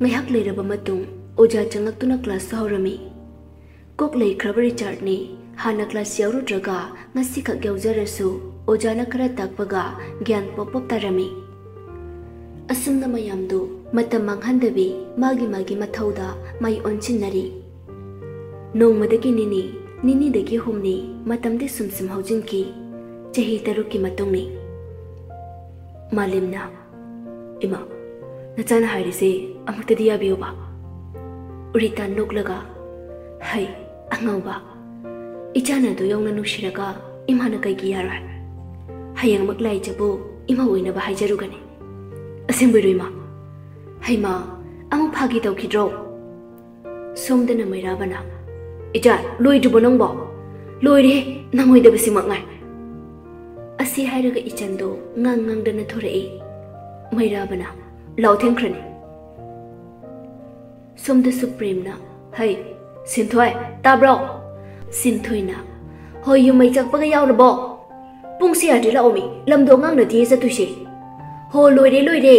ꯉꯥꯏꯍꯥꯛ ꯂꯩꯔꯕ ꯃꯇꯨꯡ ꯑꯣꯖꯥ ꯆꯪꯂꯛꯇꯨꯅ ꯀ꯭ꯂꯥꯁꯇꯨ ꯍꯧꯔꯝꯃꯤ꯫ ꯀꯣꯛ ꯂꯩꯈ꯭ꯔꯕ ꯔꯤꯆꯥꯔꯗꯅꯤ ꯍꯥꯟꯅ ꯀ꯭ꯂꯥꯁ ꯌꯥꯎꯔꯨꯗ꯭ꯔꯒ ꯉꯁꯤꯈꯛ ꯌꯥꯎꯖꯔꯁꯨ ꯑꯣꯖꯥꯅ ꯈꯔ ꯇꯥꯛꯄꯒ ꯒ꯭ꯌꯥꯟ ꯄꯣꯞ ꯄꯣꯞ ꯇꯥꯔꯝꯃꯤ꯫ ꯑꯁꯨꯝꯅ ꯃꯌꯥꯝꯗꯨ ꯃꯇꯝ ꯃꯥꯡꯍꯟꯗꯕꯤ ꯃꯥꯒꯤ ꯃꯥꯒꯤ ꯃꯊꯧꯗ ꯃꯥꯏ ꯑꯣꯟꯁꯤꯟꯅꯔꯤ꯫ ꯅꯣꯡꯃꯗꯒꯤ ꯅꯤꯅꯤ, ꯅꯤꯅꯤꯗꯒꯤ ꯍꯨꯝꯅꯤ, ꯃꯇꯝꯗꯤ ꯁꯨꯝ ꯁꯨꯝ ꯍꯧꯖꯤꯟꯈꯤ꯫ ꯆꯍꯤ ꯇꯔꯨꯛꯀꯤ ꯃꯇꯨꯡꯅꯤ꯫ ꯃꯥꯂꯦꯝꯅ, "ꯏꯃꯥ, ꯅꯆꯥꯅ ꯍꯥꯏꯔꯤꯁꯦ ꯑꯃꯨꯛꯇꯗꯤ ꯌꯥꯕꯤꯌꯨꯕ?" ꯎꯔꯤꯇꯥ ꯅꯣꯛꯂꯒ, "ꯍꯩ, ꯑꯉꯥꯎꯕ, ꯏꯆꯥꯅ ꯑꯗꯨ ꯌꯧꯅ ꯅꯨꯡꯁꯤꯔꯒ ꯏꯃꯥꯅ ꯀꯩꯒꯤ ꯌꯥꯔꯣꯏ? ꯍꯌꯦꯡꯃꯛ ꯂꯥꯏꯖꯕꯨ ꯏꯃꯥ ꯑꯣꯏꯅꯕ ꯍꯥꯏꯖꯔꯨꯒꯅꯤ꯫" "ꯑꯁꯦꯡꯕꯩꯔꯣ ꯏꯃꯥ? ꯍꯩꯃꯥ, ꯑꯃꯨꯛ ꯐꯥꯒꯤ ꯇꯧꯈꯤꯗ꯭ꯔꯣ?" ꯁꯣꯝꯗꯅ ꯃꯩꯔꯥꯕꯅ, "ꯏꯆꯥ, ꯂꯣꯏꯗ꯭ꯔꯤꯕꯣ ꯅꯪꯕꯣ? ꯂꯣꯏꯔꯦ, ꯅꯪꯉꯣꯏꯗꯕꯁꯤꯃꯛ ꯉꯥꯏ꯫" ꯑꯁꯤ ꯍꯥꯏꯔꯒ ꯏꯆꯟꯗꯣ ꯉꯥꯡ ꯉꯥꯡꯗꯅ ꯊꯣꯔꯛꯏ꯫ ꯃꯩꯔꯥꯕꯅ, "ꯂꯥꯎ, ꯊꯦꯡꯈ꯭ꯔꯅꯤ"꯫ ꯁꯣꯝꯗꯁꯨ ꯄ꯭ꯔꯦꯝꯅ, "ꯍꯩ, ꯁꯤꯟꯊꯣꯏ, ꯇꯥꯕ꯭ꯔꯣ?" ꯁꯤꯟꯊꯣꯏꯅ, "ꯍꯣꯏ, ꯌꯨꯝ ꯃꯩ ꯆꯥꯛꯄꯒ ꯌꯥꯎꯔꯕꯣ? ꯄꯨꯡꯁꯦ ꯌꯥꯗ꯭ꯔꯤ, ꯂꯥꯛꯑꯣꯃꯤ, ꯂꯝꯗꯣ ꯑꯉꯥꯡ ꯅꯠꯇꯤꯌꯦ ꯆꯠꯇꯣꯏꯁꯦ꯫ ꯍꯣ, ꯂꯣꯏꯔꯦ, ꯂꯣꯏꯔꯦ"꯫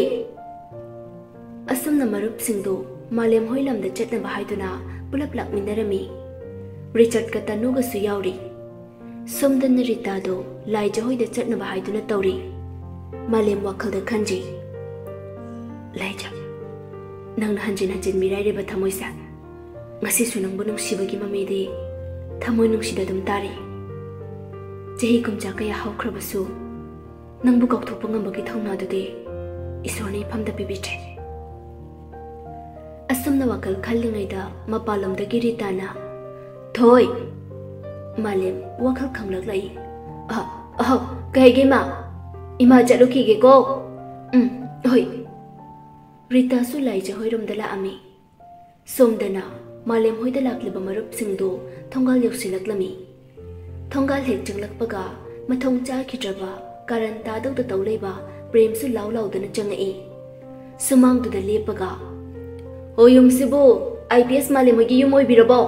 ꯑꯁꯨꯝꯅ ꯃꯔꯨꯞꯁꯤꯡꯗꯨ ꯃꯥꯂꯦꯝ ꯍꯣꯏ ꯂꯝꯗ ꯆꯠꯅꯕ ꯍꯥꯏꯗꯨꯅ ꯄꯨꯂꯞ ꯂꯥꯛꯃꯤꯟꯅꯔꯝꯃꯤ꯫ ꯔꯤꯆꯥꯔꯗꯀ ꯇꯅꯨꯒꯁꯨ ꯌꯥꯎꯔꯤ꯫ ꯁꯣꯝꯗꯅ ꯔꯤꯇꯥꯗꯣ ꯂꯥꯏꯖ ꯍꯣꯏꯗ ꯆꯠꯅꯕ ꯍꯥꯏꯗꯨꯅ ꯇꯧꯔꯤ꯫ ꯃꯥꯂꯦꯝ ꯋꯥꯈꯜꯗ ꯈꯟꯖꯩ, "ꯂꯥꯏꯖ, ꯅꯪꯅ ꯍꯟꯖꯤꯟ ꯍꯟꯖꯤꯟ ꯃꯤꯔꯥꯏꯔꯤꯕ ꯊꯃꯣꯏꯁꯦ, ꯉꯁꯤꯁꯨ ꯅꯪꯕꯨ ꯅꯨꯡꯁꯤꯕꯒꯤ ꯃꯃꯤꯗꯤ ꯊꯃꯣꯏ ꯅꯨꯡꯁꯤꯗ ꯑꯗꯨꯝ ꯇꯥꯔꯤ꯫ ꯆꯍꯤ ꯀꯨꯟꯊ꯭ꯔꯥ ꯀꯌꯥ ꯍꯧꯈ꯭ꯔꯕꯁꯨ ꯅꯪꯕꯨ ꯀꯥꯎꯊꯣꯛꯄ ꯉꯝꯕꯒꯤ ꯊꯧꯅꯥꯗꯨꯗꯤ ꯏꯁꯣꯔꯅ ꯏꯐꯝꯗ ꯄꯤꯕꯤꯗ꯭ꯔꯦ"꯫ ꯑꯁꯨꯝꯅ ꯋꯥꯈꯜ ꯈꯜꯂꯤꯉꯩꯗ ꯃꯄꯥꯟꯂꯣꯝꯗꯒꯤ ꯔꯤꯇꯥꯅ, "ꯊꯣꯏ"꯫ ꯃꯥꯂꯦꯝ ꯋꯥꯈꯜ ꯈꯪꯂꯛꯂꯛꯏ꯫ "ꯑ, ꯑꯍꯧ, ꯀꯩ ꯍꯥꯏꯒꯦ ꯏꯃꯥ? ꯏꯃꯥ ꯆꯠꯂꯨꯈꯤꯒꯦꯀꯣ꯫ ꯎꯝ, ꯍꯣꯏ"꯫ ꯔꯤꯇꯥꯁꯨ ꯂꯥꯏꯖ ꯍꯣꯏꯔꯣꯝꯗ ꯂꯥꯛꯑꯝꯃꯤ꯫ ꯁꯣꯝꯗꯅ ꯃꯥꯂꯦꯝ ꯍꯣꯏꯗ ꯂꯥꯛꯂꯤꯕ ꯃꯔꯨꯞꯁꯤꯡꯗꯨ ꯊꯣꯡꯒꯥꯜ ꯌꯧꯁꯤꯜꯂꯛꯂꯝꯃꯤ꯫ ꯊꯣꯡꯒꯥꯜ ꯍꯦꯛ ꯆꯪꯂꯛꯄꯒ ꯃꯊꯣꯡ ꯆꯥꯈꯤꯗ꯭ꯔꯕ ꯀꯥꯔꯟ ꯇꯥꯗꯧꯗ ꯇꯧ ꯂꯩꯕ ꯄ꯭ꯔꯦꯝꯁꯨ ꯂꯥꯎ ꯂꯥꯎꯗꯅ ꯆꯪꯉꯛꯏ꯫ ꯁꯨꯃꯥꯡꯗꯨꯗ ꯂꯦꯞꯄꯒ, "ꯑꯣ, ꯌꯨꯝꯁꯤꯕꯨ ꯑꯥꯏ ꯄꯤ ꯑꯦꯁ ꯃꯥꯂꯦꯝ ꯍꯣꯏꯒꯤ ꯌꯨꯝ ꯑꯣꯏꯕꯤꯔꯕꯣ?"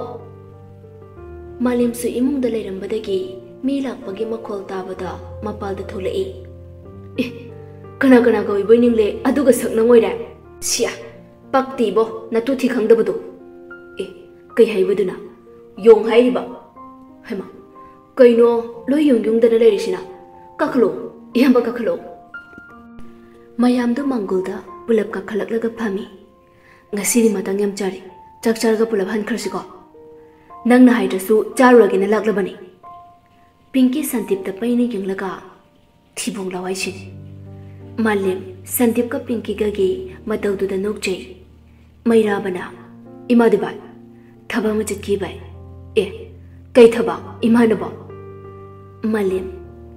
ꯃꯥꯂꯦꯝꯁꯨ ꯏꯃꯨꯡꯗ ꯂꯩꯔꯝꯕꯗꯒꯤ ꯃꯤ ꯂꯥꯛꯄꯒꯤ ꯃꯈꯣꯜ ꯇꯥꯕꯗ ꯃꯄꯥꯜꯗ ꯊꯣꯛꯂꯛꯏ꯫ "ꯑꯦ, ꯀꯅꯥ ꯀꯅꯥꯒ ꯑꯣꯏꯕꯣꯏ ꯅꯤꯡꯂꯦ, ꯑꯗꯨꯒ ꯁꯛꯅꯪ ꯑꯣꯏꯔꯦ? ꯁꯤꯌꯥ, ꯄꯛꯇꯤꯕꯣ, ꯅꯇꯨ ꯊꯤ ꯈꯪꯗꯕꯗꯣ꯫ ꯑꯦ, ꯀꯩ ꯍꯥꯏꯕꯗꯨꯅ? ꯌꯣꯡ ꯍꯥꯏꯔꯤꯕ? ꯍꯩꯃꯥ, ꯀꯩꯅꯣ, ꯂꯣꯏ ꯌꯨꯡ ꯌꯨꯡꯗꯅ ꯂꯩꯔꯤꯁꯤꯅ? ꯀꯥꯈꯠꯂꯣ, ꯏꯌꯥꯝꯕ, ꯀꯥꯈꯠꯂꯣ"꯫ ꯃꯌꯥꯝꯗꯨ ꯃꯥꯡꯒꯣꯜꯗ ꯄꯨꯂꯞ ꯀꯥꯈꯠꯂꯛꯂꯒ ꯐꯝꯃꯤ꯫ "ꯉꯁꯤꯗꯤ ꯃꯇꯥꯡ ꯌꯥꯝ ꯆꯥꯔꯦ꯫ ꯆꯥꯛ ꯆꯥꯔꯒ ꯄꯨꯂꯞ ꯍꯟꯈ꯭ꯔꯁꯤꯀꯣ꯫ ꯅꯪꯅ ꯍꯥꯏꯗ꯭ꯔꯁꯨ ꯆꯥꯔꯨꯔꯒꯦꯅ ꯂꯥꯛꯂꯕꯅꯤ"꯫ ꯄꯤꯡꯀꯤ ꯁꯟꯗꯤꯞꯇ ꯄꯩꯅ ꯌꯦꯡꯂꯒ, "ꯊꯤꯕꯣꯡ ꯂꯥꯎ ꯍꯥꯏꯁꯤꯅꯤ"꯫ ꯃꯥꯂꯦꯝ ꯁꯟꯗꯤꯞꯀ ꯄꯤꯡꯀꯤꯒꯒꯤ ꯃꯇꯧꯗꯨꯗ ꯅꯣꯛꯆꯩ꯫ ꯃꯩꯔꯥꯕꯅ, "ꯏꯃꯥꯗꯤ ꯚꯥꯏ, ꯊꯕꯛ ꯑꯃ ꯆꯠꯈꯤ ꯚꯥꯏ"꯫ "ꯑꯦ, ꯀꯩ ꯊꯕꯛ ꯏꯃꯥꯅꯕꯣ?" ꯃꯥꯂꯦꯝ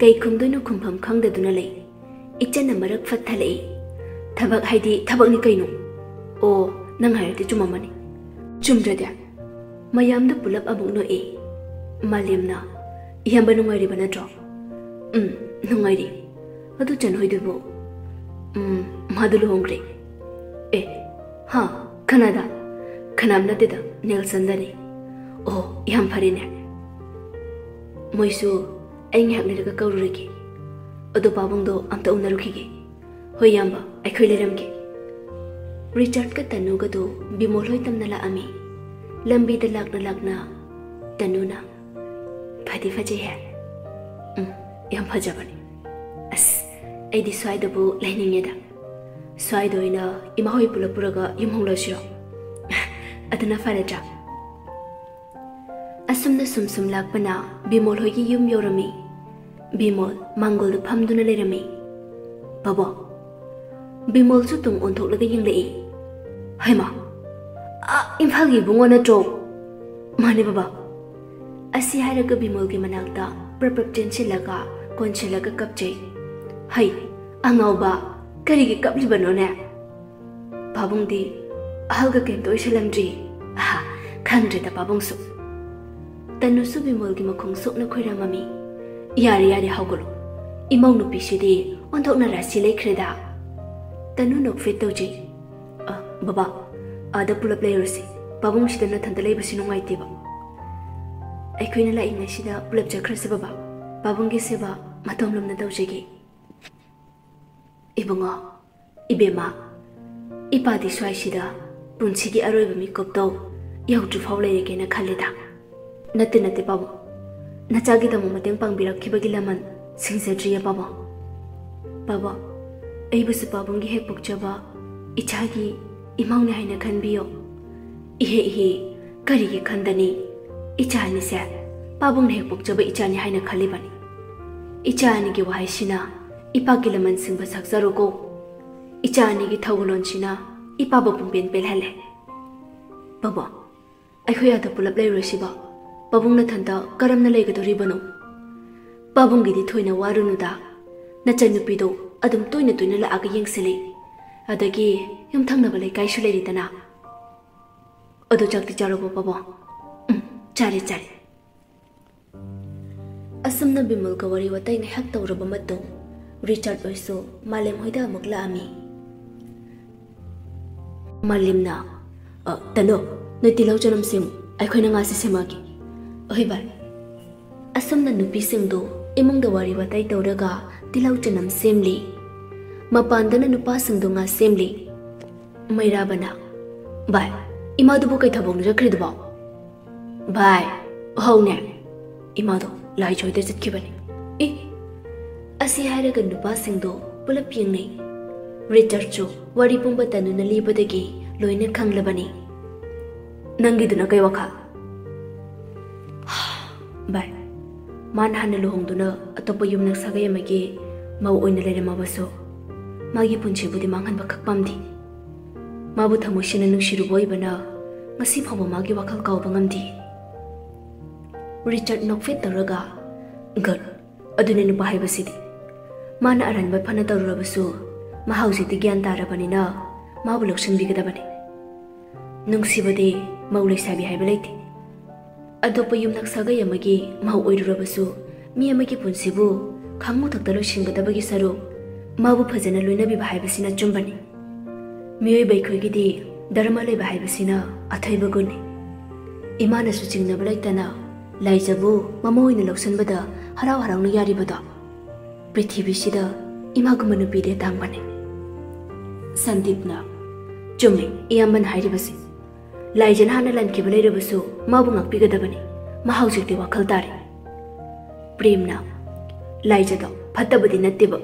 ꯀꯩ ꯈꯨꯝꯗꯣꯏꯅꯣ ꯈꯨꯝꯐꯝ ꯈꯪꯗꯗꯨꯅ ꯂꯩ꯫ ꯏꯆꯟꯅ ꯃꯔꯛ ꯐꯠꯊꯜꯂꯛꯏ꯫ "ꯊꯕꯛ ꯍꯥꯏꯗꯤ ꯊꯕꯛꯅꯤ ꯀꯩꯅꯣ꯫ ꯑꯣ, ꯅꯪ ꯍꯥꯏꯔꯗꯤ ꯆꯨꯝꯃꯝꯃꯅꯤ꯫ ꯆꯨꯝꯗ꯭ꯔꯗꯤ?" ꯃꯌꯥꯝꯗꯨ ꯄꯨꯂꯞ ꯑꯃꯨꯛ ꯅꯣꯛꯏ꯫ ꯃꯥꯂꯦꯝꯅ, "ꯏꯌꯥꯝꯕ ꯅꯨꯡꯉꯥꯏꯔꯤꯕ ꯅꯠꯇ꯭ꯔꯣ?" "ꯎꯝ, ꯅꯨꯡꯉꯥꯏꯔꯤ꯫ ꯑꯗꯨ ꯆꯟꯍꯣꯏꯗꯨꯕꯨ?" ꯎꯝ, ꯃꯥꯗꯨ ꯂꯨꯍꯣꯡꯈ꯭ꯔꯦ꯫ ꯑꯦ, ꯍꯥ? ꯀꯅꯥꯗ? ꯀꯅꯥꯝ ꯅꯠꯇꯦꯗ, ꯅꯦꯜꯁꯟꯗꯅꯤ꯫ ꯑꯣ, ꯌꯥꯝ ꯐꯔꯦꯅꯦ꯫ ꯃꯣꯏꯁꯨ ꯑꯩ ꯉꯥꯏꯍꯥꯛ ꯂꯩꯔꯒ ꯀꯧꯔꯨꯔꯒꯦ꯫ ꯑꯗꯣ ꯄꯥꯕꯨꯡꯗꯣ ꯑꯝꯇ ꯎꯅꯔꯨꯈꯤꯒꯦ꯫ ꯍꯣꯏ ꯏꯌꯥꯝꯕ, ꯑꯩꯈꯣꯏ ꯂꯩꯔꯝꯒꯦ꯫ ꯔꯤꯆꯥꯔꯗꯀ ꯇꯅꯨꯒꯗꯨ ꯕꯤꯃꯣꯜ ꯍꯣꯏ ꯇꯝꯅ ꯂꯥꯛꯑꯝꯃꯤ꯫ ꯂꯝꯕꯤꯗ ꯂꯥꯛꯅ ꯂꯥꯛꯅ ꯇꯅꯨꯅ, "ꯐꯗꯤ ꯐꯖꯩꯍꯦ꯫" "ꯎꯝ, ꯌꯥꯝ ꯐꯖꯕꯅꯤ꯫ ꯑꯁ, ꯑꯩꯗꯤ ꯁ꯭ꯋꯥꯏꯗꯕꯨ ꯂꯩꯅꯤꯡꯉꯦꯗ꯫ ꯁ꯭ꯋꯥꯏꯗ ꯑꯣꯏꯅ ꯏꯃꯥ ꯍꯣꯏ ꯄꯨꯂꯞ ꯄꯨꯔꯒ ꯌꯨꯝ ꯍꯣꯡꯂꯁꯤꯔꯣ? ꯑꯗꯨꯅ ꯐꯔꯗ꯭ꯔꯥ?" ꯑꯁꯨꯝꯅ ꯁꯨꯝ ꯁꯨꯝ ꯂꯥꯛꯄꯅ ꯕꯤꯃꯣꯜ ꯍꯣꯏꯒꯤ ꯌꯨꯝ ꯌꯧꯔꯝꯃꯤ꯫ ꯕꯤꯃꯣꯜ ꯃꯥꯡꯒꯣꯜꯗ ꯐꯝꯗꯨꯅ ꯂꯩꯔꯝꯃꯤ꯫ "ꯕꯥꯕꯣꯛ!" ꯕꯤꯃꯣꯜꯁꯨ ꯇꯨꯡ ꯑꯣꯟꯊꯣꯛꯂꯒ ꯌꯦꯡꯂꯛꯏ꯫ "ꯍꯩꯃꯥ! ꯑ, ꯏꯝꯐꯥꯜꯒꯤ ꯏꯕꯨꯡꯉꯣ ꯅꯠꯇ꯭ꯔꯣ?" "ꯃꯥꯅꯦ ꯕꯥꯕꯥ꯫" ꯑꯁꯤ ꯍꯥꯏꯔꯒ ꯕꯤꯃꯣꯜꯒꯤ ꯃꯅꯥꯛꯇ ꯄ꯭ꯔꯞ ꯄ꯭ꯔꯞ ꯆꯦꯟꯁꯤꯜꯂꯒ ꯀꯣꯟꯁꯤꯜꯂꯒ ꯀꯞꯆꯩ꯫ "ꯍꯩ, ꯑꯉꯥꯎꯕ, ꯀꯔꯤꯒꯤ ꯀꯞꯂꯤꯕꯅꯣꯅꯦ?" "ꯄꯥꯕꯨꯡꯗꯤ ꯑꯍꯜꯒ ꯀꯩꯝꯇ ꯑꯣꯏꯁꯜꯂꯝꯗ꯭ꯔꯤ꯫ ꯑꯍꯥ, ꯈꯪꯗ꯭ꯔꯦꯗ ꯄꯥꯕꯨꯡꯁꯨ꯫" ꯇꯅꯨꯁꯨ ꯕꯤꯃꯣꯜꯒꯤ ꯃꯈꯣꯡ ꯁꯣꯛꯅ ꯈꯣꯏꯔꯝꯃꯝꯃꯤ꯫ "ꯌꯥꯔꯦ, ꯌꯥꯔꯦ, ꯍꯧꯒꯠꯂꯣ꯫ ꯏꯃꯧ ꯅꯨꯄꯤꯁꯤꯗꯤ ꯑꯣꯟꯊꯣꯛꯅ ꯔꯥꯁꯤ ꯂꯩꯈ꯭ꯔꯦꯗ꯫" ꯇꯅꯨ ꯅꯣꯛꯐꯦꯠ ꯇꯧꯖꯩ꯫ "ꯑ, ꯕꯕꯥ, ꯑꯥꯗ ꯄꯨꯂꯞ ꯂꯩꯔꯨꯁꯤ꯫ ꯄꯥꯕꯨꯡꯁꯤꯗ ꯅꯊꯟꯇ ꯂꯩꯕꯁꯤ ꯅꯨꯡꯉꯥꯏꯇꯦꯕ꯫" "ꯑꯩꯈꯣꯏꯅ ꯂꯥꯛꯏꯉꯩꯁꯤꯗ ꯄꯨꯂꯞ ꯆꯠꯈ꯭ꯔꯁꯤ ꯕꯕꯥ꯫ ꯄꯥꯕꯨꯡꯒꯤ ꯁꯦꯕꯥ ꯃꯇꯣꯝ ꯂꯨꯝꯅ ꯇꯧꯖꯒꯦ꯫" "ꯏꯕꯨꯡꯉꯣ, ꯏꯕꯦꯝꯃ, ꯏꯄꯥꯗꯤ ꯁ꯭ꯋꯥꯏꯁꯤꯗ ꯄꯨꯟꯁꯤꯒꯤ ꯑꯔꯣꯏꯕ ꯃꯤꯀꯨꯞꯇꯣ ꯌꯧꯗ꯭ꯔꯤꯐꯥꯎ ꯂꯩꯔꯒꯦꯅ ꯈꯜꯂꯦꯗ꯫" "ꯅꯠꯇꯦ, ꯅꯠꯇꯦ ꯄꯥꯕꯨꯡ, ꯅꯆꯥꯒꯤꯗꯃꯛ ꯃꯇꯦꯡ ꯄꯥꯡꯕꯤꯔꯛꯈꯤꯕꯒꯤ ꯂꯃꯟ ꯁꯤꯡꯖꯗ꯭ꯔꯤꯌꯦ ꯄꯥꯕꯨꯡ꯫ ꯄꯥꯕꯨꯡ, ꯑꯩꯕꯨꯁꯨ ꯄꯥꯕꯨꯡꯒꯤ ꯍꯦꯛ ꯄꯣꯛꯆꯕ ꯏꯆꯥꯒꯤ ꯏꯃꯧꯅꯦ ꯍꯥꯏꯅ ꯈꯟꯕꯤꯌꯣ꯫" "ꯏꯍꯦ, ꯏꯍꯦ, ꯀꯔꯤꯒꯤ ꯈꯟꯗꯅꯤ? ꯏꯆꯥ ꯑꯅꯤꯁꯦ ꯄꯥꯕꯨꯡꯅ ꯍꯦꯛ ꯄꯣꯛꯆꯕ ꯏꯆꯥꯅꯤ ꯍꯥꯏꯅ ꯈꯜꯂꯤꯕꯅꯤ꯫ ꯏꯆꯥ ꯑꯅꯤꯒꯤ ꯋꯥꯍꯩꯁꯤꯅ ꯏꯄꯥꯒꯤ ꯂꯃꯟ ꯁꯤꯡꯕ ꯁꯥꯛꯆꯔꯣꯀꯣ꯫ ꯏꯆꯥ ꯑꯅꯤꯒꯤ ꯊꯧꯒꯜꯂꯣꯟꯁꯤꯅ ꯏꯄꯥꯕꯨ ꯄꯨꯡꯄꯦꯟ ꯄꯦꯜꯍꯜꯂꯦ꯫" "ꯄꯥꯕꯨꯡ, ꯑꯩꯈꯣꯏ ꯑꯥꯗ ꯄꯨꯂꯞ ꯂꯩꯔꯣꯏꯁꯤꯕ? ꯄꯥꯕꯨꯡ ꯅꯊꯟꯇ ꯀꯔꯝꯅ ꯂꯩꯒꯗꯧꯔꯤꯕꯅꯣ? ꯄꯥꯕꯨꯡꯒꯤꯗꯤ ꯊꯣꯏꯅ ꯋꯥꯔꯨꯅꯨꯗ꯫ ꯅꯆꯟꯅꯨꯄꯤꯗꯣ ꯑꯗꯨꯝ ꯇꯣꯏꯅ ꯇꯣꯏꯅ ꯂꯥꯛꯑꯒ ꯌꯦꯡꯁꯤꯜꯂꯤ꯫ ꯑꯗꯒꯤ ꯌꯨꯝꯊꯪꯅꯕ ꯂꯩꯀꯥꯏꯁꯨ ꯂꯩꯔꯤꯗꯅ꯫" "ꯑꯗꯣ ꯆꯥꯛꯇꯤ ꯆꯥꯔꯕꯣ ꯄꯥꯕꯨꯡ?" "ꯎꯝ, ꯆꯥꯔꯦ, ꯆꯥꯔꯦ꯫" ꯑꯁꯨꯝꯅ ꯕꯤꯃꯜꯒ ꯋꯥꯔꯤ ꯋꯥꯇꯥꯏ ꯉꯥꯏꯍꯥꯛ ꯇꯧꯔꯕ ꯃꯇꯨꯡ, ꯔꯤꯆꯥꯔꯗ ꯍꯣꯏꯁꯨ ꯃꯥꯂꯦꯝ ꯍꯣꯏꯗ ꯑꯃꯨꯛ ꯂꯥꯛꯑꯝꯃꯤ꯫ ꯃꯥꯂꯦꯝꯅ, "ꯑ, ꯇꯅꯨ, ꯅꯣꯏ ꯇꯤꯜꯍꯧ ꯆꯅꯝ ꯁꯦꯝꯃꯨ, ꯑꯩꯈꯣꯏꯅ ꯉꯥꯁꯦ ꯁꯦꯝꯃꯛꯑꯒꯦ꯫" "ꯍꯣꯏ ꯚꯥꯏ꯫" ꯑꯁꯨꯝꯅ ꯅꯨꯄꯤꯁꯤꯡꯗꯨ ꯏꯃꯨꯡꯗ ꯋꯥꯔꯤ ꯋꯥꯇꯥꯏ ꯇꯧꯔꯒ ꯇꯤꯜꯍꯧ ꯆꯅꯝ ꯁꯦꯝꯂꯤ꯫ ꯃꯄꯥꯟꯗꯅ ꯅꯨꯄꯥꯁꯤꯡꯗꯨ ꯉꯥ ꯁꯦꯝꯂꯤ꯫ ꯃꯩꯔꯥꯕꯅ, "ꯚꯥꯏ, ꯏꯃꯥꯗꯨꯕꯨ ꯀꯩ ꯊꯕꯛꯅꯣ ꯆꯠꯈ꯭ꯔꯤꯗꯨꯕꯣ?" "ꯚꯥꯏ, ꯍꯧꯅꯦ, ꯏꯃꯥꯗꯣ ꯂꯥꯏꯖ ꯍꯣꯏꯗ ꯆꯠꯈꯤꯕꯅꯤ꯫" "ꯑꯦ?" ꯑꯁꯤ ꯍꯥꯏꯔꯒ ꯅꯨꯄꯥꯁꯤꯡꯗꯣ ꯄꯨꯂꯞ ꯌꯦꯡꯅꯩ꯫ ꯔꯤꯆꯥꯔꯗꯁꯨ ꯋꯥꯔꯤ ꯄꯨꯝꯕ ꯇꯅꯨꯅ ꯂꯤꯕꯗꯒꯤ ꯂꯣꯏꯅ ꯈꯪꯂꯕꯅꯤ꯫ "ꯅꯪꯒꯤꯗꯨꯅ ꯀꯩ ꯋꯥꯈꯜ?" "ꯚꯥꯏ, ꯃꯥꯅ ꯍꯥꯟꯅ ꯂꯨꯍꯣꯡꯗꯨꯅ ꯑꯇꯣꯞꯄ ꯌꯨꯝꯅꯥꯛ ꯁꯥꯒꯩ ꯑꯃꯒꯤ ꯃꯧ ꯑꯣꯏꯅ ꯂꯩꯔꯝꯃꯕꯁꯨ, ꯃꯥꯒꯤ ꯄꯨꯟꯁꯤꯕꯨꯗꯤ ꯃꯥꯡꯍꯟꯕ ꯈꯛ ꯄꯥꯝꯗꯦ꯫ ꯃꯥꯕꯨ ꯊꯃꯣꯏ ꯁꯦꯡꯅ ꯅꯨꯡꯁꯤꯔꯨꯕ ꯑꯣꯏꯕꯅ ꯉꯁꯤ ꯐꯥꯎꯕ ꯃꯥꯒꯤ ꯋꯥꯈꯜ ꯀꯥꯎꯕ ꯉꯝꯗꯦ꯫" ꯔꯤꯆꯥꯔꯗ ꯅꯣꯛꯐꯦꯠ ꯇꯧꯔꯒ, "ꯒꯨꯗ, ꯑꯗꯨꯅꯦ ꯅꯨꯄꯥ ꯍꯥꯏꯕꯁꯤꯗꯤ꯫ ꯃꯥꯅ ꯑꯔꯥꯟꯕ ꯐꯅ ꯇꯧꯔꯨꯔꯕꯁꯨ, ꯃꯥ ꯍꯧꯖꯤꯛꯇꯤ ꯒ꯭ꯌꯥꯟ ꯇꯥꯔꯕꯅꯤꯅ ꯃꯥꯕꯨ ꯂꯧꯁꯤꯟꯕꯤꯒꯗꯕꯅꯤ꯫ ꯅꯨꯡꯁꯤꯕꯗꯤ ꯃꯧ ꯂꯩꯁꯥꯕꯤ ꯍꯥꯏꯕ ꯂꯩꯇꯦ꯫ ꯑꯇꯣꯞꯄ ꯌꯨꯝꯅꯥꯛ ꯁꯥꯒꯩ ꯑꯃꯒꯤ ꯃꯧ ꯑꯣꯏꯔꯨꯔꯕꯁꯨ, ꯃꯤ ꯑꯃꯒꯤ ꯄꯨꯟꯁꯤꯕꯨ ꯈꯥꯡꯃꯨꯊꯛꯇ ꯂꯣꯏꯁꯤꯟꯒꯗꯕꯒꯤ ꯁꯔꯨꯛ, ꯃꯥꯕꯨ ꯐꯖꯅ ꯂꯣꯏꯅꯕꯤꯕ ꯍꯥꯏꯕꯁꯤꯅ ꯑꯆꯨꯝꯕꯅꯤ꯫ ꯃꯤꯑꯣꯏꯕ ꯑꯩꯈꯣꯏꯒꯤꯗꯤ ꯙꯔꯃ ꯂꯩꯕ ꯍꯥꯏꯕꯁꯤꯅ ꯑꯊꯣꯏꯕ ꯒꯨꯟꯅꯤ꯫ ꯏꯃꯥꯅꯁꯨ ꯆꯤꯡꯅꯕ ꯂꯩꯇꯅ ꯂꯥꯏꯖꯕꯨ ꯃꯃꯧ ꯑꯣꯏꯅ ꯂꯧꯁꯤꯟꯕꯗ ꯍꯔꯥꯎ ꯍꯔꯥꯎꯅ ꯌꯥꯔꯤꯕꯗꯣ ꯄ꯭ꯔꯤꯊꯤꯕꯤꯁꯤꯗ ꯏꯃꯥꯒꯨꯝꯕ ꯅꯨꯄꯤꯗꯤ ꯑꯇꯥꯡꯕꯅꯤ꯫" ꯁꯟꯗꯤꯞꯅ, "ꯆꯨꯝꯃꯤ ꯏꯌꯥꯝꯕꯅ ꯍꯥꯏꯔꯤꯕꯁꯤ꯫ ꯂꯥꯏꯖꯅ ꯍꯥꯟꯅ ꯂꯥꯟꯈꯤꯕ ꯂꯩꯔꯕꯁꯨ ꯃꯥꯕꯨ ꯉꯥꯛꯄꯤꯒꯗꯕꯅꯤ꯫ ꯃꯥ ꯍꯧꯖꯤꯛꯇꯤ ꯋꯥꯈꯜ ꯇꯥꯔꯦ꯫" ꯄ꯭ꯔꯦꯝꯅ, "ꯂꯥꯏꯖꯗꯣ ꯐꯠꯇꯕꯗꯤ ꯅꯠꯇꯦꯕ,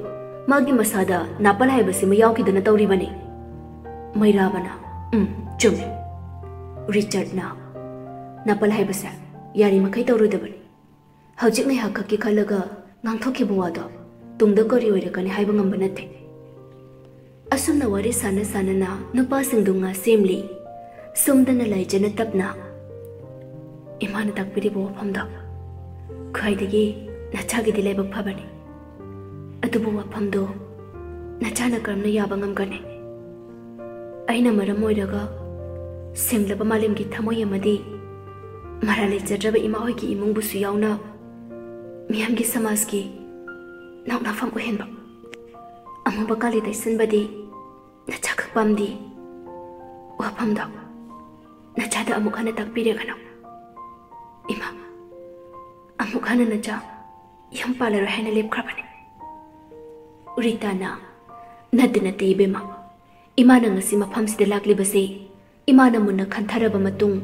ꯃꯥꯒꯤ ꯃꯁꯥꯗ ꯅꯥꯄꯜ ꯍꯥꯏꯕꯁꯤꯃ ꯌꯥꯎꯈꯤꯗꯅ ꯇꯧꯔꯤꯕꯅꯤ꯫" ꯃꯩꯔꯥꯕꯅ, "ꯎꯝ, ꯆꯨꯝꯃꯤ꯫" ꯔꯤꯆꯥꯔꯗꯅ, "ꯅꯥꯄꯜ ꯍꯥꯏꯕꯁꯦ ꯌꯥꯔꯤꯃꯈꯩ ꯇꯧꯔꯣꯏꯗꯕꯅꯤ꯫ ꯍꯧꯖꯤꯛ ꯉꯥꯏꯍꯥꯛ ꯈꯛꯀꯤ ꯈꯜꯂꯒ ꯉꯥꯡꯊꯣꯛꯈꯤꯕ ꯋꯥꯗꯣ ꯇꯨꯡꯗ ꯀꯔꯤ ꯑꯣꯏꯔꯛꯀꯅꯤ ꯍꯥꯏꯕ ꯉꯝꯕ ꯅꯠꯇꯦ꯫" ꯑꯁꯨꯝꯅ ꯋꯥꯔꯤ ꯁꯥꯟꯅ ꯁꯥꯟꯅꯅ ꯅꯨꯄꯥꯁꯤꯡꯗꯨ ꯉꯥ ꯁꯦꯝꯂꯤ꯫ ꯁꯣꯝꯗꯅ ꯂꯥꯏꯖꯅ ꯇꯞꯅ, "ꯏꯃꯥꯅ ꯇꯥꯛꯄꯤꯔꯤꯕ ꯋꯥꯐꯝꯗꯣ ꯈ꯭ꯋꯥꯏꯗꯒꯤ ꯅꯆꯥꯒꯤꯗꯤ ꯂꯥꯏꯕꯛ ꯐꯕꯅꯤ꯫ ꯑꯗꯨꯕꯨ ꯋꯥꯐꯝꯗꯣ ꯅꯆꯥꯅ ꯀꯔꯝꯅ ꯌꯥꯕ ꯉꯝꯒꯅꯤ? ꯑꯩꯅ ꯃꯔꯝ ꯑꯣꯏꯔꯒ ꯁꯦꯡꯂꯕ ꯃꯥꯂꯦꯝꯒꯤ ꯊꯃꯣꯏ ꯑꯃꯗꯤ ꯃꯔꯥꯜ ꯂꯩꯖꯗ꯭ꯔꯕ ꯏꯃꯥ ꯍꯣꯏꯒꯤ ꯏꯃꯨꯡꯕꯨꯁꯨ ꯌꯥꯎꯅ ꯃꯤꯌꯥꯝꯒꯤ ꯁꯃꯥꯖꯀꯤ ꯅꯣꯛꯅꯐꯝ ꯑꯣꯏꯍꯟꯕ꯫ ꯅꯣꯡꯕ ꯀꯥꯂꯤ ꯇꯩꯁꯟꯕꯗꯤ ꯅꯆꯥ ꯈꯛ ꯄꯥꯝꯗꯤ꯫ ꯋꯥꯐꯝꯗꯣ ꯅꯆꯥꯗ ꯑꯃꯨꯛ ꯍꯟꯅ ꯇꯥꯛꯄꯤꯔꯒꯅꯨ꯫ ꯏꯃꯥ, ꯑꯃꯨꯛ ꯍꯟꯅ ꯅꯆꯥ ꯌꯨꯝ ꯄꯥꯜꯂꯔꯣꯏ ꯍꯥꯏꯅ ꯂꯦꯞꯈ꯭ꯔꯕꯅꯤ꯫ ꯔꯤꯇꯥꯅ, "ꯅꯠꯇꯦ, ꯅꯠꯇꯦ ꯏꯕꯦꯝꯃ, ꯏꯃꯥꯅ ꯉꯁꯤ ꯃꯐꯝꯁꯤꯗ ꯂꯥꯛꯂꯤꯕꯁꯤ ꯏꯃꯥꯅ ꯃꯨꯟꯅ ꯈꯟꯊꯔꯕ ꯃꯇꯨꯡ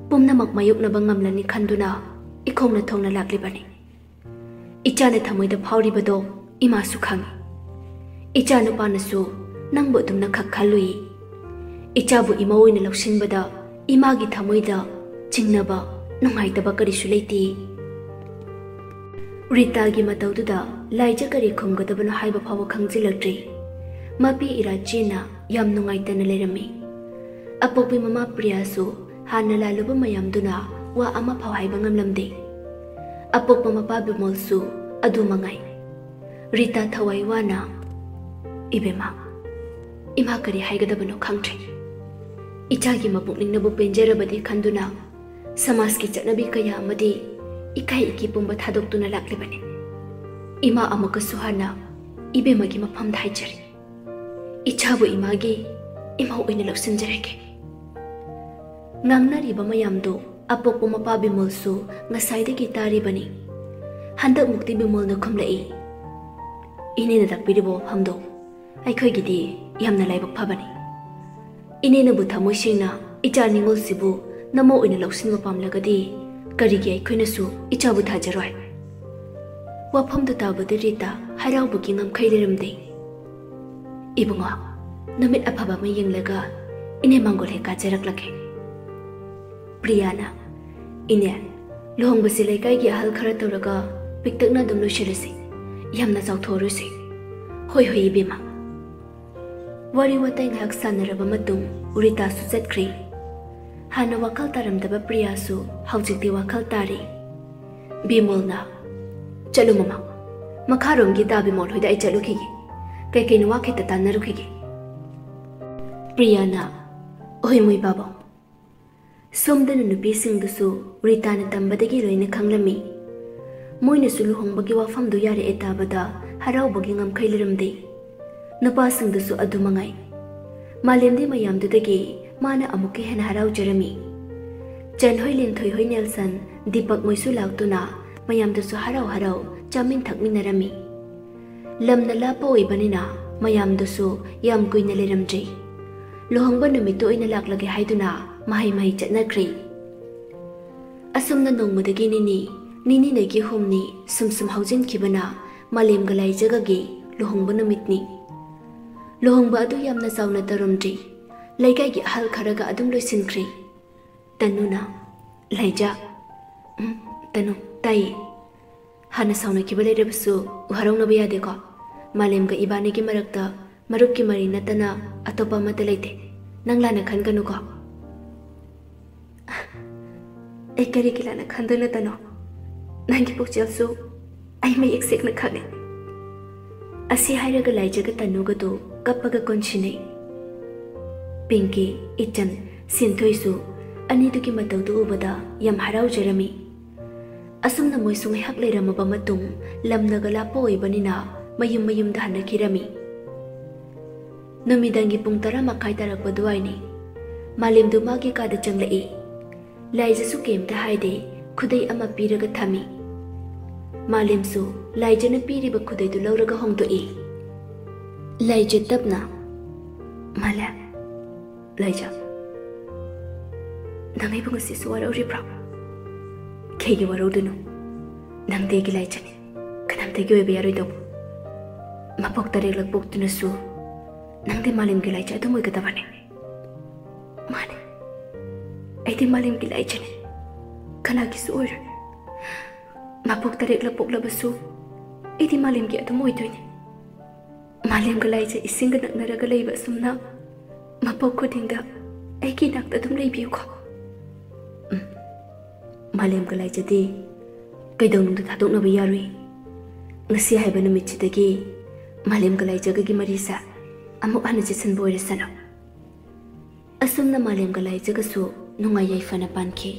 ꯄꯨꯝꯅꯃꯛ ꯃꯥꯌꯣꯛꯅꯕ ꯉꯝꯂꯅꯤ ꯈꯟꯗꯨꯅ ꯏꯈꯣꯡꯅ ꯊꯣꯡꯅ ꯂꯥꯛꯂꯤꯕꯅꯤ꯫ ꯏꯆꯥꯅ ꯊꯃꯣꯏꯗ ꯐꯥꯎꯔꯤꯕꯗꯣ ꯏꯃꯥꯁꯨ ꯈꯪꯏ꯫ ꯏꯆꯥꯅꯨꯄꯥꯅꯁꯨ ꯅꯪꯕꯨ ꯑꯗꯨꯝꯅ ꯈꯛ ꯈꯜꯂꯨꯏ꯫ ꯏꯆꯥꯕꯨ ꯏꯃꯧ ꯑꯣꯏꯅ ꯂꯧꯁꯤꯟꯕꯗ ꯏꯃꯥꯒꯤ ꯊꯃꯣꯏꯗ ꯆꯤꯡꯅꯕ, ꯅꯨꯡꯉꯥꯏꯇꯕ ꯀꯔꯤꯁꯨ ꯂꯩꯇꯦ꯫" ꯔꯤꯇꯥꯒꯤ ꯃꯇꯧꯗꯨꯗ ꯂꯥꯏꯖ ꯀꯔꯤ ꯈꯨꯝꯒꯗꯕꯅꯣ ꯍꯥꯏꯕ ꯐꯥꯎꯕ ꯈꯪꯖꯤꯜꯂꯛꯇ꯭ꯔꯤ꯫ ꯃꯄꯤ ꯏꯔꯥ ꯆꯦꯟꯅ ꯌꯥꯝ ꯅꯨꯡꯉꯥꯏꯇꯅ ꯂꯩꯔꯝꯃꯤ꯫ ꯑꯄꯣꯛꯄꯤ ꯃꯃꯥ ꯄ꯭ꯔꯤꯌꯥꯁꯨ ꯍꯥꯟꯅ ꯂꯥꯜꯂꯨꯕ ꯃꯌꯥꯝꯗꯨꯅ ꯋꯥ ꯑꯃꯐꯥꯎ ꯍꯥꯏꯕ ꯉꯝꯂꯝꯗꯦ꯫ ꯑꯄꯣꯛꯄ ꯃꯄꯥ ꯕꯤꯃꯣꯜꯁꯨ ꯑꯗꯨ ꯃꯉꯥꯏ꯫ ꯔꯤꯇꯥ ꯊꯋꯥꯏ ꯋꯥꯅ, "ꯏꯕꯦꯝꯃ, ꯏꯃꯥ ꯀꯔꯤ ꯍꯥꯏꯒꯗꯕꯅꯣ ꯈꯪꯗ꯭ꯔꯦ꯫ ꯏꯆꯥꯒꯤ ꯃꯄꯨꯛꯅꯤꯡꯅꯕꯨ ꯄꯦꯟꯖꯔꯕꯗꯤ ꯈꯟꯗꯨꯅ ꯁꯃꯥꯖꯀꯤ ꯆꯠꯅꯕꯤ ꯀꯌꯥ ꯑꯃꯗꯤ ꯏꯀꯥꯏ ꯏꯀꯤ ꯄꯨꯝꯕ ꯊꯥꯗꯣꯛꯇꯨꯅ ꯂꯥꯛꯂꯤꯕꯅꯤ꯫ ꯏꯃꯥ ꯑꯃꯨꯛꯀꯁꯨ ꯍꯟꯅ ꯏꯕꯦꯝꯃꯒꯤ ꯃꯐꯝꯗ ꯍꯥꯏꯖꯔꯤ꯫ ꯏꯆꯥꯕꯨ ꯏꯃꯥꯒꯤ ꯏꯃꯧ ꯑꯣꯏꯅ ꯂꯧꯁꯤꯟꯖꯔꯒꯦ꯫" ꯉꯥꯡꯅꯔꯤꯕ ꯃꯌꯥꯝꯗꯨ ꯑꯄꯣꯛꯄ ꯃꯄꯥ ꯕꯤꯃꯣꯜꯁꯨ ꯉꯁꯥꯏꯗꯒꯤ ꯇꯥꯔꯤꯕꯅꯤ꯫ ꯍꯟꯗꯛꯃꯨꯛꯇꯤ ꯕꯤꯃꯣꯜꯅ ꯈꯨꯝꯂꯛꯏ, "ꯏꯅꯦꯅ ꯇꯥꯛꯄꯤꯔꯤꯕ ꯋꯥꯐꯝꯗꯣ ꯑꯩꯈꯣꯏꯒꯤꯗꯤ ꯌꯥꯝꯅ ꯂꯥꯏꯕꯛ ꯐꯕꯅꯤ꯫ ꯏꯅꯦꯅꯕꯨ ꯊꯃꯣꯏ ꯁꯦꯡꯅ ꯏꯆꯥ ꯅꯤꯉꯣꯜꯁꯤꯕꯨ ꯅꯃꯧ ꯑꯣꯏꯅ ꯂꯧꯁꯤꯟꯕ ꯄꯥꯝꯂꯒꯗꯤ ꯀꯔꯤꯒꯤ ꯑꯩꯈꯣꯏꯅꯁꯨ ꯏꯆꯥꯕꯨ ꯊꯥꯖꯔꯣꯏ?" ꯋꯥꯐꯝꯗꯨ ꯇꯥꯕꯗ ꯔꯤꯇꯥ ꯍꯔꯥꯎꯕꯒꯤ ꯉꯝꯈꯩ ꯂꯩꯔꯝꯗꯦ꯫ "ꯏꯕꯨꯡꯉꯣ, ꯅꯨꯃꯤꯠ ꯑꯐꯕ ꯑꯃ ꯌꯦꯡꯂꯒ ꯏꯅꯦ ꯃꯥꯡꯒꯣꯜ ꯍꯦꯛ ꯀꯥꯖꯔꯛꯂꯒꯦ꯫" ꯄ꯭ꯔꯤꯌꯥꯅ, "ꯏꯅꯦ, ꯂꯨꯍꯣꯡꯕꯁꯤ ꯂꯩꯀꯥꯏꯒꯤ ꯑꯍꯜ ꯈꯔ ꯇꯧꯔꯒ ꯄꯤꯛꯇꯛꯅ ꯑꯗꯨꯝ ꯂꯣꯏꯁꯤꯜꯂꯁꯤ꯫ ꯌꯥꯝꯅ ꯆꯥꯎꯊꯣꯛꯑꯔꯣꯏꯁꯤ꯫" "ꯍꯣꯏ, ꯍꯣꯏ, ꯏꯕꯦꯝꯃ꯫" ꯋꯥꯔꯤ ꯋꯥꯇꯥꯏ ꯉꯥꯏꯍꯥꯛ ꯁꯥꯟꯅꯔꯕ ꯃꯇꯨꯡ ꯔꯤꯇꯥꯁꯨ ꯆꯠꯈ꯭ꯔꯦ꯫ ꯍꯥꯟꯅ ꯋꯥꯈꯜ ꯇꯥꯔꯝꯗꯕ ꯄ꯭ꯔꯤꯌꯥꯁꯨ ꯍꯧꯖꯤꯛꯇꯤ ꯋꯥꯈꯜ ꯇꯥꯔꯦ꯫ ꯕꯤꯃꯣꯜꯅ, "ꯆꯠꯂꯨ ꯃꯃꯥ, ꯃꯈꯥꯔꯣꯝꯒꯤ ꯗꯥ ꯕꯤꯃꯣꯜ ꯍꯣꯏꯗ ꯑꯩ ꯆꯠꯂꯨꯈꯤꯒꯦ꯫ ꯀꯩꯀꯩꯅꯣ ꯋꯥ ꯈꯤꯇ ꯇꯥꯟꯅꯔꯨꯈꯤꯒꯦ꯫" ꯄ꯭ꯔꯤꯌꯥꯅ, "ꯍꯣꯏ ꯃꯣꯏ ꯕꯥꯕꯥ꯫" ꯁꯣꯝꯗꯅ ꯅꯨꯄꯤꯁꯤꯡꯗꯨꯁꯨ ꯔꯤꯇꯥꯅ ꯇꯝꯕꯗꯒꯤ ꯂꯣꯏꯅ ꯈꯪꯂꯝꯃꯤ꯫ ꯃꯣꯏꯅꯁꯨ ꯂꯨꯍꯣꯡꯕꯒꯤ ꯋꯥꯐꯝꯗꯨ ꯌꯥꯔꯛꯑꯦ ꯇꯥꯕꯗ ꯍꯔꯥꯎꯕꯒꯤ ꯉꯝꯈꯩ ꯂꯩꯔꯝꯗꯦ꯫ ꯅꯨꯄꯥꯁꯤꯡꯗꯨꯁꯨ ꯑꯗꯨ ꯃꯉꯥꯏ꯫ ꯃꯥꯂꯦꯝꯗꯤ ꯃꯌꯥꯝꯗꯨꯗꯒꯤ ꯃꯥꯅ ꯑꯃꯨꯛꯀ ꯍꯦꯟꯅ ꯍꯔꯥꯎꯖꯔꯝꯃꯤ꯫ ꯆꯟ ꯍꯣꯏ, ꯂꯤꯟꯊꯣꯏ ꯍꯣꯏ, ꯅꯦꯜꯁꯟ, ꯗꯤꯄꯛ ꯃꯣꯏꯁꯨ ꯂꯥꯛꯇꯨꯅ ꯃꯌꯥꯝꯗꯨꯁꯨ ꯍꯔꯥꯎ ꯍꯔꯥꯎ ꯆꯥꯃꯤꯟ ꯊꯛꯃꯤꯟꯅꯔꯝꯃꯤ꯫ ꯂꯝꯅ ꯂꯥꯞꯄ ꯑꯣꯏꯕꯅꯤꯅ ꯃꯌꯥꯝꯗꯨꯁꯨ ꯌꯥꯝ ꯀꯨꯏꯅ ꯂꯩꯔꯝꯗ꯭ꯔꯤ꯫ ꯂꯨꯍꯣꯡꯕ ꯅꯨꯃꯤꯠꯇꯨ ꯑꯣꯏꯅ ꯂꯥꯛꯂꯒꯦ ꯍꯥꯏꯗꯨꯅ ꯃꯍꯩ ꯃꯍꯩ ꯆꯠꯅꯈ꯭ꯔꯦ꯫ ꯑꯁꯨꯝꯅ ꯅꯣꯡꯃꯗꯒꯤ ꯅꯤꯅꯤ, ꯅꯤꯅꯤꯗꯒꯤ ꯍꯨꯝꯅꯤ ꯁꯨꯝ ꯁꯨꯝ ꯍꯧꯖꯤꯟꯈꯤꯕꯅ ꯃꯥꯂꯦꯝꯒ ꯂꯥꯏꯖꯒꯒꯤ ꯂꯨꯍꯣꯡꯕ ꯅꯨꯃꯤꯠꯅꯤ꯫ ꯂꯨꯍꯣꯡꯕ ꯑꯗꯨ ꯌꯥꯝꯅ ꯆꯥꯎꯅ ꯇꯧꯔꯝꯗ꯭ꯔꯤ꯫ ꯂꯩꯀꯥꯏꯒꯤ ꯑꯍꯜ ꯈꯔꯒ ꯑꯗꯨꯝ ꯂꯣꯏꯁꯤꯟꯈ꯭ꯔꯦ꯫ ꯇꯅꯨꯅ, "ꯂꯥꯏꯖ꯫" "ꯎꯝ, ꯇꯅꯨ, ꯇꯥꯏꯌꯦ꯫ ꯍꯥꯟꯅ ꯁꯥꯎꯅꯈꯤꯕ ꯂꯩꯔꯕꯁꯨ ꯋꯥꯔꯧꯅꯕ ꯌꯥꯗꯦꯀꯣ꯫ ꯃꯥꯂꯦꯝꯒ ꯏꯕꯥꯅꯤꯒꯤ ꯃꯔꯛꯇ ꯃꯔꯨꯞꯀꯤ ꯃꯔꯤ ꯅꯠꯇꯅ ꯑꯇꯣꯞꯄ ꯑꯃꯠꯇ ꯂꯩꯇꯦ꯫ ꯅꯪ ꯂꯥꯟꯅ ꯈꯟꯒꯅꯨꯀꯣ꯫" "ꯑꯩ ꯀꯔꯤꯒꯤ ꯂꯥꯟꯅ ꯈꯟꯗꯣꯏꯅꯣ, ꯇꯅꯨ? ꯅꯪꯒꯤ ꯄꯨꯛꯆꯦꯜꯁꯨ ꯑꯩ ꯃꯌꯦꯛ ꯁꯦꯡꯅ ꯈꯪꯉꯦ꯫" ꯑꯁꯤ ꯍꯥꯏꯔꯒ ꯂꯥꯏꯖꯒ ꯇꯅꯨꯒꯗꯨ ꯀꯞꯄꯒ ꯀꯣꯟꯁꯤꯟꯅꯩ꯫ ꯄꯤꯡꯀꯤ, ꯏꯆꯟ, ꯁꯤꯟꯊꯣꯏꯁꯨ ꯑꯅꯤꯗꯨꯒꯤ ꯃꯇꯧꯗꯨ ꯎꯕꯗ ꯌꯥꯝ ꯍꯔꯥꯎꯖꯔꯝꯃꯤ꯫ ꯑꯁꯨꯝꯅ ꯃꯣꯏꯁꯨ ꯉꯥꯏꯍꯥꯛ ꯂꯩꯔꯝꯃꯕ ꯃꯇꯨꯡ, ꯂꯝꯅꯒ ꯂꯥꯞꯄ ꯑꯣꯏꯕꯅꯤꯅ ꯃꯌꯨꯝ ꯃꯌꯨꯝꯗ ꯍꯟꯅꯈꯤꯔꯝꯃꯤ꯫ ꯅꯨꯃꯤꯗꯥꯡꯒꯤ ꯄꯨꯡ ꯇꯔꯥ ꯃꯈꯥꯏ ꯇꯥꯔꯛꯄ ꯑꯗꯨꯋꯥꯏꯅꯤ꯫ ꯃꯥꯂꯦꯝꯗꯨ ꯃꯥꯒꯤ ꯀꯥꯗ ꯆꯪꯂꯛꯏ꯫ ꯂꯥꯏꯖꯁꯨ ꯀꯩꯝꯇ ꯍꯥꯏꯗꯦ, ꯈꯨꯗꯩ ꯑꯃ ꯄꯤꯔꯒ ꯊꯝꯃꯤ꯫ ꯃꯥꯂꯦꯝꯁꯨ ꯂꯥꯏꯖꯅ ꯄꯤꯔꯤꯕ ꯈꯨꯗꯩꯗꯨ ꯂꯧꯔꯒ ꯍꯣꯡꯗꯣꯛꯏ꯫ ꯂꯥꯏꯖ ꯇꯞꯅ, "ꯃꯥꯂꯦꯝ꯫" "ꯂꯥꯏꯖ, ꯅꯪ ꯑꯩꯕꯨ ꯉꯁꯤꯁꯨ ꯋꯥꯔꯧꯔꯤꯕ꯭ꯔꯣ?" "ꯀꯩꯒꯤ ꯋꯥꯔꯧꯗꯣꯏꯅꯣ? ꯅꯪꯗꯤ ꯑꯩꯒꯤ ꯂꯥꯏꯖꯅꯤ, ꯀꯅꯥꯝꯇꯒꯤ ꯑꯣꯏꯕ ꯌꯥꯔꯣꯏꯗꯧꯕ꯫ ꯃꯄꯣꯛ ꯇꯔꯦꯠꯂꯛ ꯄꯣꯛꯇꯨꯅꯁꯨ ꯅꯪꯗꯤ ꯃꯥꯂꯦꯝꯒꯤ ꯂꯥꯏꯖ ꯑꯗꯨꯝ ꯑꯣꯏꯒꯗꯕꯅꯤ꯫" "ꯃꯥꯅꯤ, ꯑꯩꯗꯤ ꯃꯥꯂꯦꯝꯒꯤ ꯂꯥꯏꯖꯅꯤ, ꯀꯅꯥꯒꯤꯁꯨ ꯑꯣꯏꯔꯣꯏ꯫ ꯃꯄꯣꯛ ꯇꯔꯦꯠꯂꯛ ꯄꯣꯛꯂꯕꯁꯨ ꯑꯩꯗꯤ ꯃꯥꯂꯦꯝꯒꯤ ꯑꯗꯨꯝ ꯑꯣꯏꯗꯣꯏꯅꯤ꯫ ꯃꯥꯂꯦꯝꯒ ꯂꯥꯏꯖ ꯏꯁꯤꯡꯒ ꯅꯛꯅꯔꯒ ꯂꯩꯕ ꯑꯁꯨꯝꯅ ꯃꯄꯣꯛ ꯈꯨꯗꯤꯡꯗ ꯑꯩꯒꯤ ꯏꯅꯥꯛꯇ ꯑꯗꯨꯝ ꯂꯩꯕꯤꯌꯨꯀꯣ꯫" "ꯎꯝ, ꯃꯥꯂꯦꯝꯒ ꯂꯥꯏꯖꯗꯤ ꯀꯩꯗꯧꯅꯨꯡꯗ ꯊꯥꯗꯣꯛꯅꯕ ꯌꯥꯔꯣꯏ꯫ ꯉꯁꯤ ꯍꯥꯏꯕ ꯅꯨꯃꯤꯠꯁꯤꯗꯒꯤ ꯃꯥꯂꯦꯝꯒ ꯂꯥꯏꯖꯒꯒꯤ ꯃꯔꯤꯁꯦ ꯑꯃꯨꯛ ꯍꯟꯅ ꯆꯦꯠꯁꯤꯟꯕ ꯑꯣꯏꯔꯁꯅꯨ꯫" ꯑꯁꯨꯝꯅ ꯃꯥꯂꯦꯝꯒ ꯂꯥꯏꯖꯒꯁꯨ ꯅꯨꯡꯉꯥꯏ ꯌꯥꯏꯐꯅ ꯄꯥꯟꯈꯤ꯫